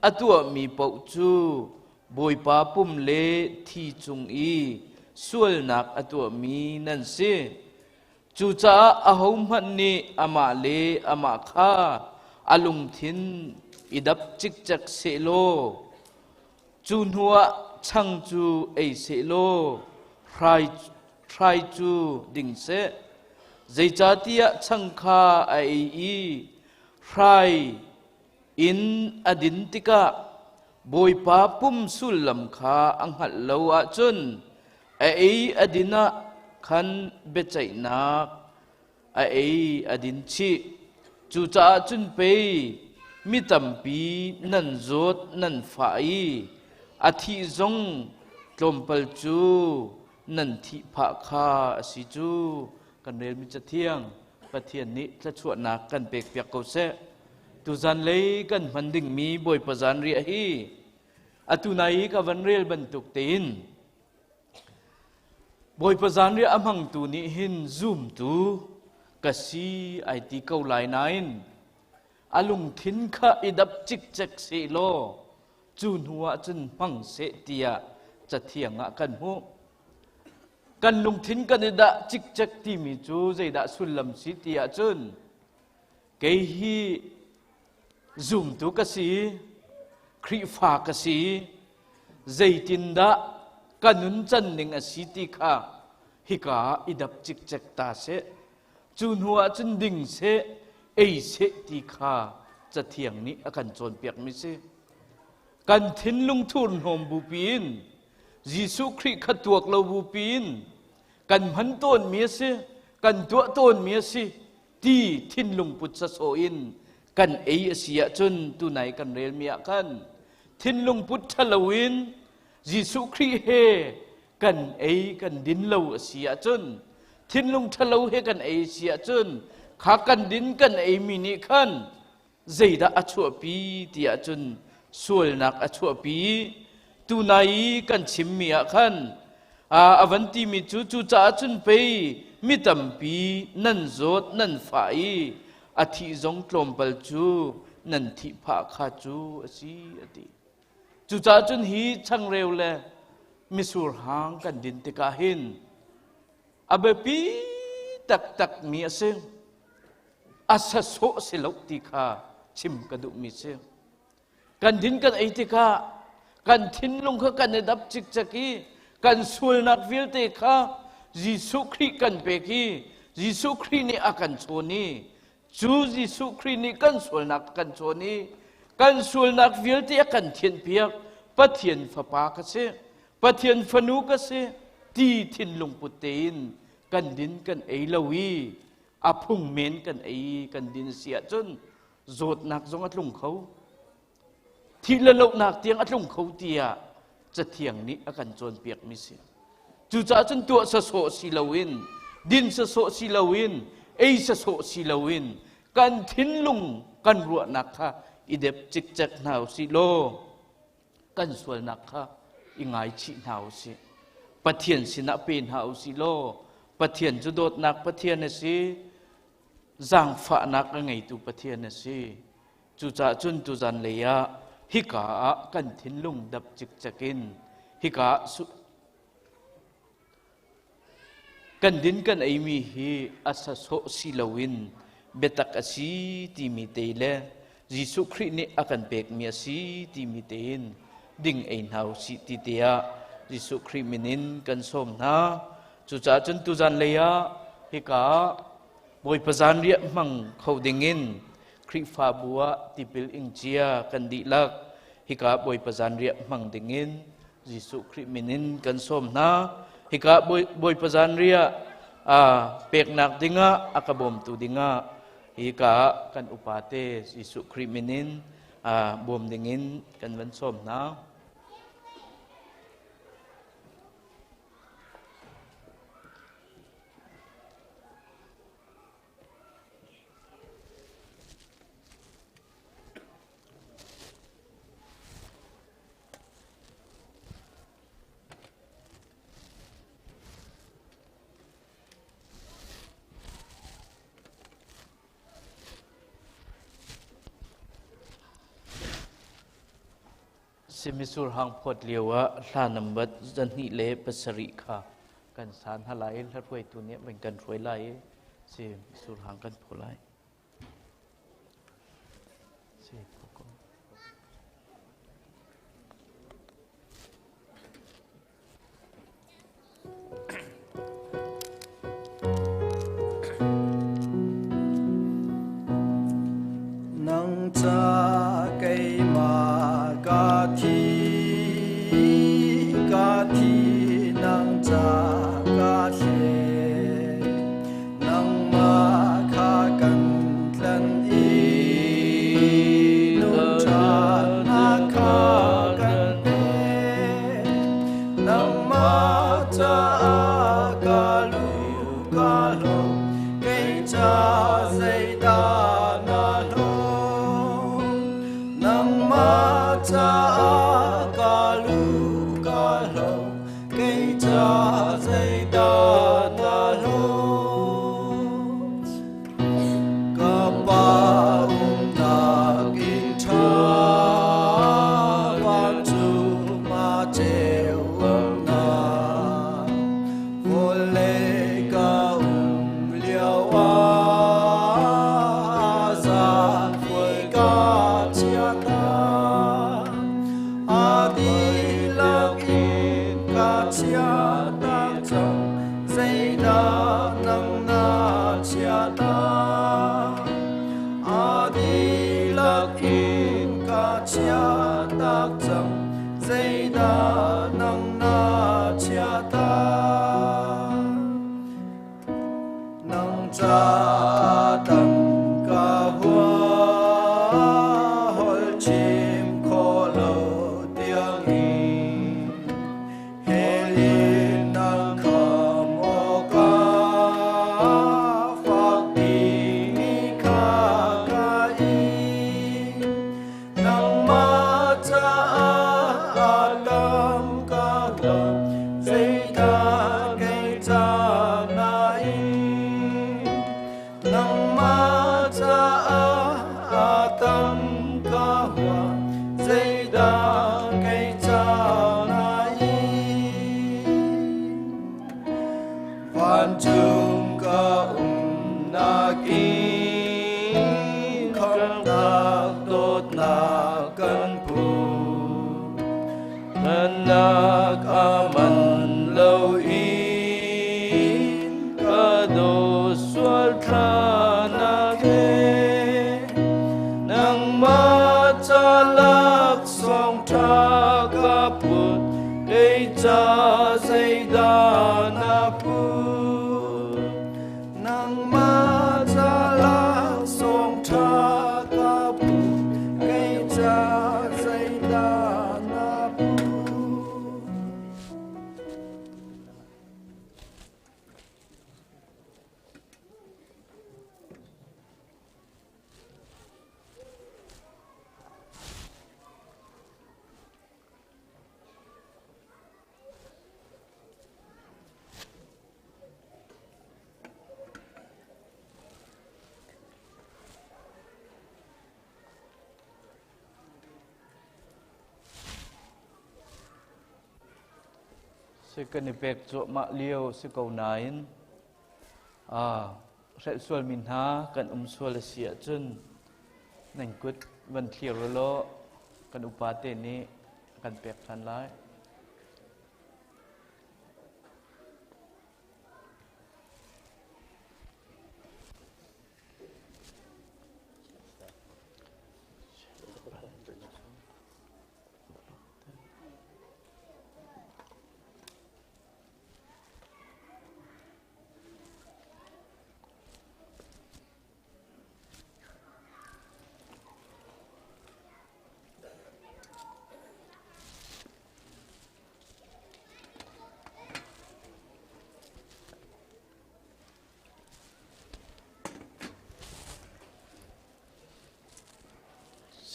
a tuahmi paoh cu Bawipa pum le thi cung i sualnak a tuahmi nan si. Cucaah ahohmanh nih amah le amah kha a lungthin i dap cikcek sehlaw, cu hnuah chang cu ei sehlaw hrai cu ding seh. Zeicahtiah chang kha a ei i hrai in a din tikah Bawipa pum sullam kha a hngalh lo ahcun a ei a din ah khan biaceihnak a ei a din chih. Cucaah cun pei mi tampi nan zawt nan fah i a thih zong tlawmpal cu nan thih phah kha a si cu. Kan relmi Cathiang Pathian nih thluachuahnak kan pekpiak ko seh. Tuzan lei kan hman dingmi Bawipa zanriah hi atu nai i ka van rel bantuk tein Bawipa zanriah a hmangtu nih hin zumtu ka si ai ti ko lai nain a lungthin kha i dap cikcek seh law cu hnu ah cun hmang seh tiah cathiang ah kan hmuh. Kan lungthin kan i dah cikcek timi cu zeidah sullam si ti ahcun kei hi zumtu ka si, Khrihfa ka si, zeitindah ka nuncan ning a si ti kha hika ah i dap cikcek ta seh. Cu hnu ah cun ding seh, ei seh ti kha Cathiang nih a kan cawnpiakmi si. Kan thinlung thurhnawm bupi in Jesuh Khrih kha tuak lo bupi in kan hman tawnmi a si, kan tuah tawnmi a si ti thinlung put sasawh in kan ei a si ahcun tunai kan relmi ah khan thinlung put ṭhalo in Jesuh Khrih he kan ei kan din lo a si ahcun thinlung ṭhalo he kan ei a si ahcun kha kan din kan eimi nih khan zeidah a chuahpi ti ahcun sualnak a chuahpi. Tunai i kan chimmi ah khan a van timi cu cucaah cun pei mi tampi nan zawt nan fah i a thih zong tlawmpal cu nan thih phah kha cu a si a ti. Cucaah cun hi changreu le misur hang kan din tikah hin a biapi taktakmi a si. A sasawh si lo ti kha chim ka duhmi si. Kan din kan ei tikah kan thinlung kha kan i dap cikcek i kan sualnak vialte kha Jesuh Khrih kan pek i Jesuh Khrih nih a kan chawn i cu Jesuh Khrih nih kan sualnak kan chawn i kan sualnak vialte a kan thianhpiak. Pathian fapa ka si, Pathian fanu ka si ti thinlung put tein kan din kan ei lo i a phung men kan ei kan din si ahcun zawtnak zong a tlung kho, thih le lohnak tiang a tlung kho tiah Cathiang nih a kan cawnpiakmi si. Cucaah cun tuah sasawh si loin, din sasawh si loin, ei sasawh si loin kan thinlung kan ruahnak kha i dep cikcek hna usih law kan sualnak kha i ngaichih hna usih. Pathian sinah pe hna usih law Pathian cu dawtnak Pathian a si, zaangfahnak a ngeitu Pathian a si. Cucaah cun tuzan lei ah hika ah kan thinlung dap cikcek in hika ah kan din kan eimi hi a sasawh si loin biatak a si timi te le Jesuh Khrih nih a kan pekmi a si timi tein ding ei hna u sih ti te ah Jesuh Khrih min in kan sawm hna. Cucaah cun tuzan lei ah hika ah Bawipa zanriah hmang kho dingin Khrihfabu ah tipil ing cia kan dihlak hika Bawipa zanriah hmang dingin Jesuh Khrih min in kan sawm hna. Hika Bawipa zanriah peknak dingah a ka bawmtu dingah hika kan upate Jesuh Khrih min in bawm dingin kan van sawm hna. Simisur hang phawt lio ah hla nambat 207 kha kan san hna lai i hruaitu nih van kan hruai lai i si misur hang kan phaw lai. Si, Nang ca keimah ka thi, ka thi nang ca ka thle. Nangmah kha kan tlan i nun ṭhatnak kha kan pek. Nangmah caah ka lu ka hlo, kei ca zeidah na hlawh? Nangmah caah ka lu ka hlo, kei ca zeidah na hlawh? Ka pa umnak inn ṭha vancung ah ceu umnak vawlei ka um lio ah zaanfual ka chia ta. A dihlak in ka chiahtak cang, zeidah nang na chiahtak? A dihlak in ka chiahtak cang, zeidah nang na chiahtak? Nang ca tam ka hua, holh chim khawh lo tiangin. Hell in nang kham awkah fak mi kha ka in. Nangmah caah tam ka hua, zeidah kei ca na in? Nangmah caah tam ka hua, zeidah kei ca na in? Vancung ka umnak in khamhnak dawtnak kan phu. Nak aman lo in ka do sual thlanak he nangmah ca laksawng ṭha ka put kei ca zeidah na put? Nangmah ca laksawng ṭha ka put, kei ca zeidah na put? Si kan i pek cuahmah lio si ko nain hrelh sualmi hna kan um sual a si ahcun nan kut van thlir u law kan upa te nih a kan pek ṭhan lai.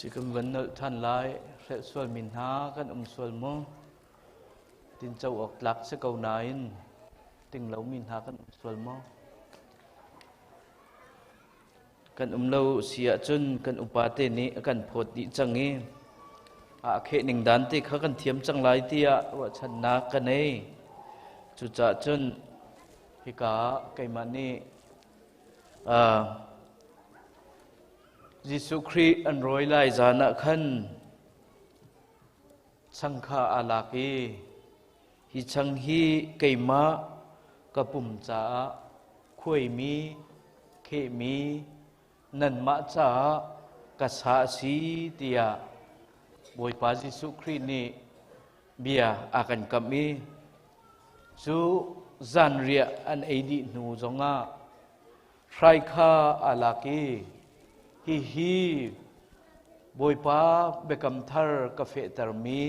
Si kan van nolh ṭhan lai. Hrelh sualmi hna kan um sual maw? Tinco awk tlak si ko nain ting lomi hna kan um sual maw? Kan um lo si ahcun kan upa te nih a kan phawt dih cang i a kheh ning dan te kha kan thiam cang lai tiah ruahchannak ka nei. Cucaah cun hika keimah nih Jesuh Khrih an rawi lai zan ah khan chang kha aa lak i hi chang hi keimah ka pum caah khuaimi khehmi nanmah caah ka sa a si tiah Bawipa Jesuh Khrih nih bia a kan kamh i cu zanriah an ei dih hnu zongah Hrai kha aa lak i hihi Bawipa biakam thar ka fehtermi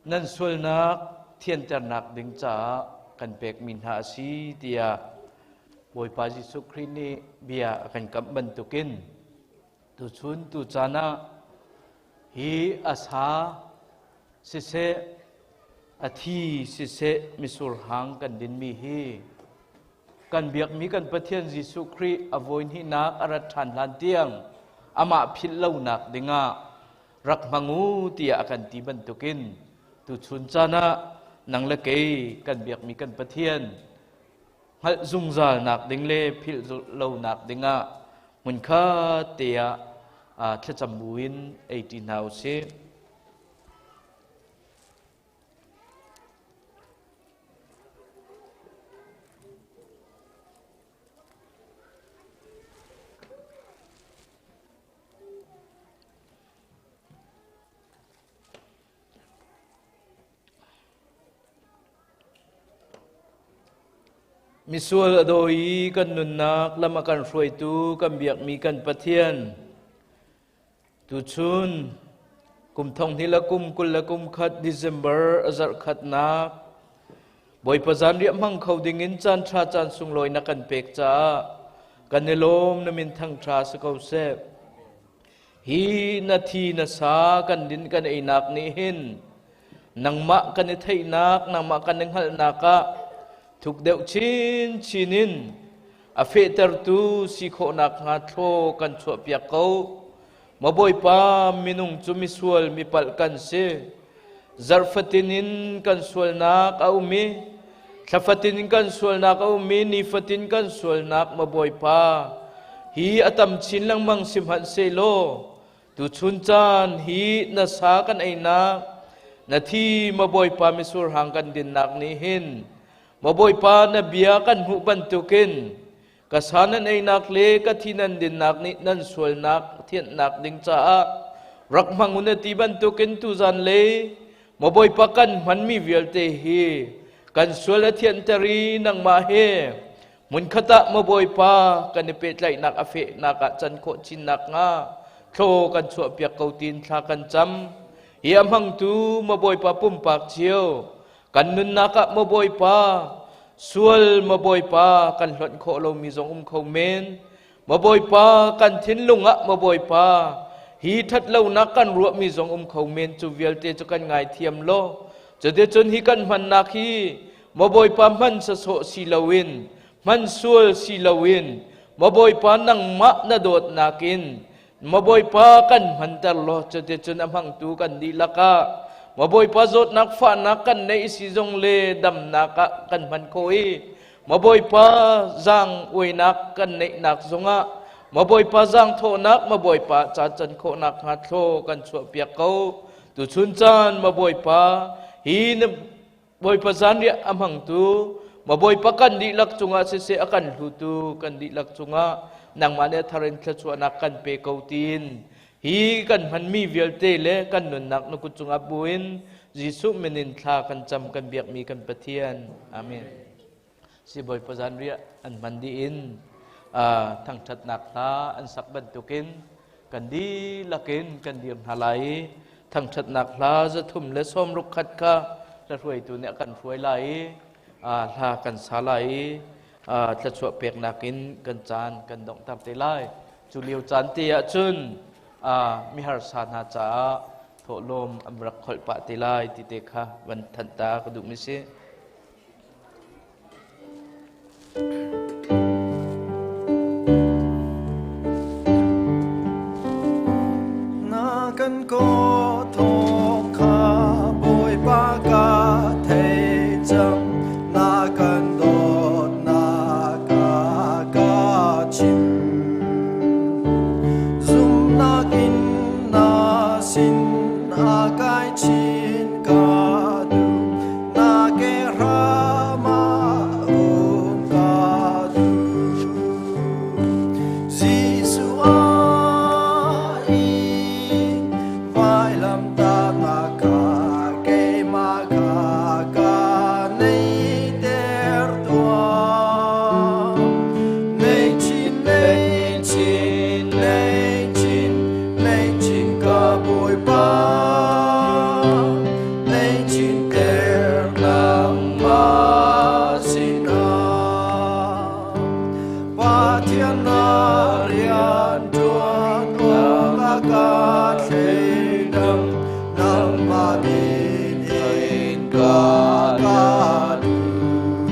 nan sualnak thianternak ding caah kan pekmi hna a si tiah Bawipa Jesuh Khrih nih bia a kan kamh bantukin tuchun tucaan ah hi a sa siseh a thi siseh misur hang kan dinmi hi Kan biakmi kan Pathian Jesuh Khrih a voi hnihnak a rat ṭhan hlan tiang amah philh lonak dingah rak hmang u tiah a kan ti bantukin tuchun caan ah nang le kei kan biakmi kan Pathian hngalh zungzalnak ding le philh lonak dingah hmunkhat te ah thlacam buin ei ṭi hna u sih. Misual a daw i kan nunnak lam a kan hruaitu kan biakmi kan Pathian Tuchun kum thong hnih le kum 21 December a zarh khatnak Bawipa zanriah hmang kho dingin caan ṭha caan sunglawi na kan pek caah kan i lawm na min thangṭha si ko seh. Hi na thi na sa kan din kan einak nih hin nangmah kan i theihnak nangmah kan i hngalhnak ah thuk deuh chinchin in a fehtertu si khawhnak hnga thlaw kan chuahpiak ko. Maw Bawipa, minung cu misual mipalh kan si. Zarh fatin in kan sualnak a um i thla fatin in kan sualnak a um i nifatin kan sualnak maw Bawipa, hi a tam chin lengmang sihmanhsehlaw tuchun caan hi na sa kan einak na thi maw Bawipa misur hang kan dinnak nih hin Maw Bawipa, na bia kan hmuh bantukin ka sa nan einak le ka thi nan dinnak nih nan sualnak thianhnak ding caah rak hmang u na ti bantukin tuzan le Maw Bawipa kan hmanmi vialte hi kan sual a thianter i nangmah he hmunkhat ah Maw Bawipa kan i pehtlaihnak a fehnak ah can khawh chin nakhnga thlaw kan chuahpiak ko tiin thla kan cam. Hi a hmangtu Maw Bawipa pumpak cio Kan nunnak ah maw Bawipa, sual maw Bawipa kan hlonh khawh lomi zong um kho men. Maw Bawipa, kan thinlung ah maw Bawipa, hi ṭhatlonak kan ruahmi zong um kho men cu vialte cu kan ngaithiam law. Cuticun hi kan hmannak hi maw Bawipa hman sasawh si loin, hman sual si loin, maw Bawipa nangmah na dawtnak in Maw Bawipa kan hmanter law cuticun a hmangtu kan dihlak ah Maw Bawipa zawtnak fahnak kan neih si zong le damnak ah kan hman khawh i Maw Bawipa zaang uainak kan neihnak zongah Maw Bawipa zaang thawhnak Maw Bawipa ca can khawhnak hnga thlaw kan chuahpiak ko tuchun caan Maw Bawipa hi na Bawipa zanriah a hmangtu ma Bawipa kan dihlak cungah siseh a kan hlutu kan dihlak cungah nangmah nih a thar in thluachuahnak kan pe ko tiin hi kan hmanmi vialte le kan nunnak na kut cungah buin Jesuh min in thla kan cam kan biakmi kan Pathian. Amen. Si Bawipa zanriah an hman dih in thangṭhatnak hla an sak bantukin kan dihlak in kan dir hna lai i thangṭhatnak hla 361 kha hlahruaitu nih a kan hruai lai i hla kan sa lai i thluachuah peknak in kan caan kan donghter te lai. Cu lio caan te ah cun. Miharsa hna caah thawhlawm an rak kholh pah te lai ti te kha van thanh ta ka duhmi si. Na kan ko thawk kha Bawipa ka thei cang na kan dawtnak a ka chim zumnak in na sin a kai chin ka duh na ke hram ah um ka duh Jesuh a i vailamtahnak kha keimah kha ka neihter tuah. Nei chin, nei chin, nei chin, nei chin ka Bawipa. Nei chin ter nangmah sinah. Pathian na rian ṭuan awk a ka thleidang nangmah min in ka ka duh.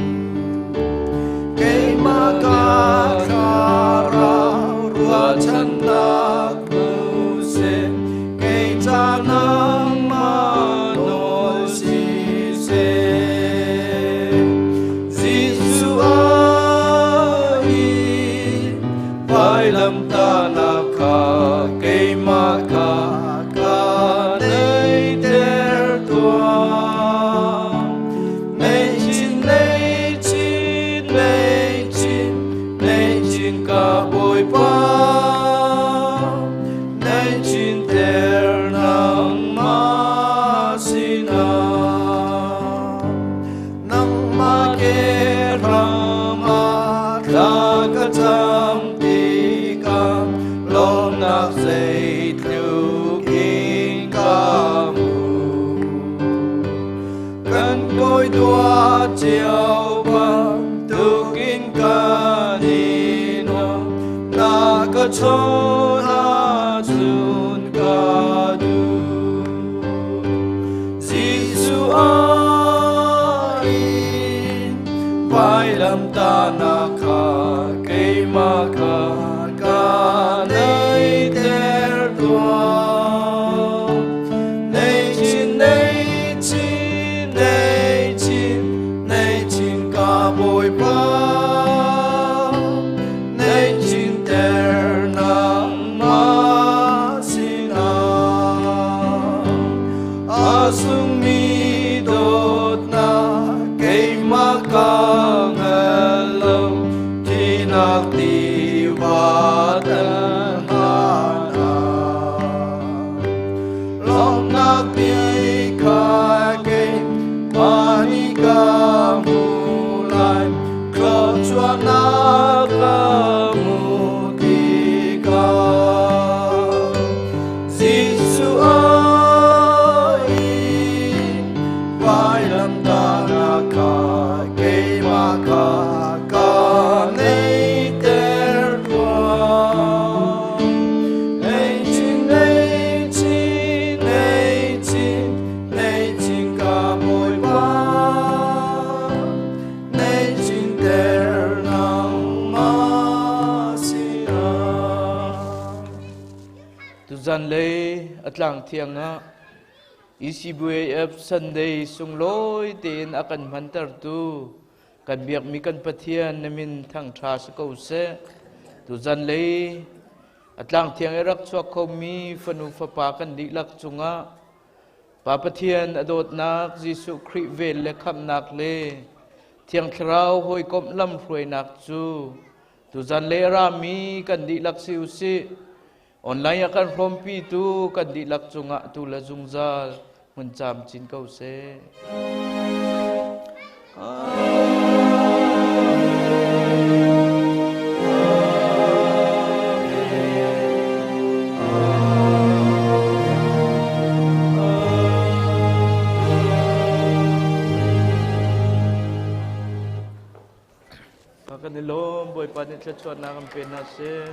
Keimah ka thlarau ruahchannak hmu seh, kei ca nangmah nawl siseh. Jesuh a i vailamtahnak kha keimah kha ka neihter tuah. Nei chin, nei chin, nei chin, nei chin ka Bawipa. Nei chin ter nangmah sinah. Nangmah ke ram ah thla ka cam tikah lawmnak zeitluk in ka hmu. Kan kawi dua cio bantukin kan i nuam na ka chawn ahcun ka duh. Jesuh a in vailamtahnak kha keimah kha ka neihter tuah. Nei chin, nei chin, nei chin, nei chin ka Bawipa. Nei chin ter nangmah sinah. A sungmi dawtnak keimah ka hngal lo, thihnak tiva tan hlan ah. Lawmhnak bik kha keimah nih ka hmu lai, thluachuahnak ka hmuh tikah. Jesuh a i vailamtahnak kha keimah kha ka neihter tuah. Nei chin, nei chin, nei chin, nei chin ka Bawipa. Nei chin ter nangmah sinah. Tuzan lei a tlang thiang ah ECBAF Sunday sunglawi tein a kan hmantertu kan biakmi kan Pathian na min thangṭha si ko seh. Tuzan lei a tlang thiang i rak chuak khomi fanu fapa kan dihlak cungah Pa Pathian a dawtnak Jesuh Khrih vel le khamhnak le Thiang Thlarau hawikomh lamhruainak cu tuzan le a rami kan dihlak si usih. Online a kan hrawmpitu kan dihlak cungah tu le zungzal hmun camcin ko seh. Kan i lawm Bawipa nih thluachuahnak an pe hna seh.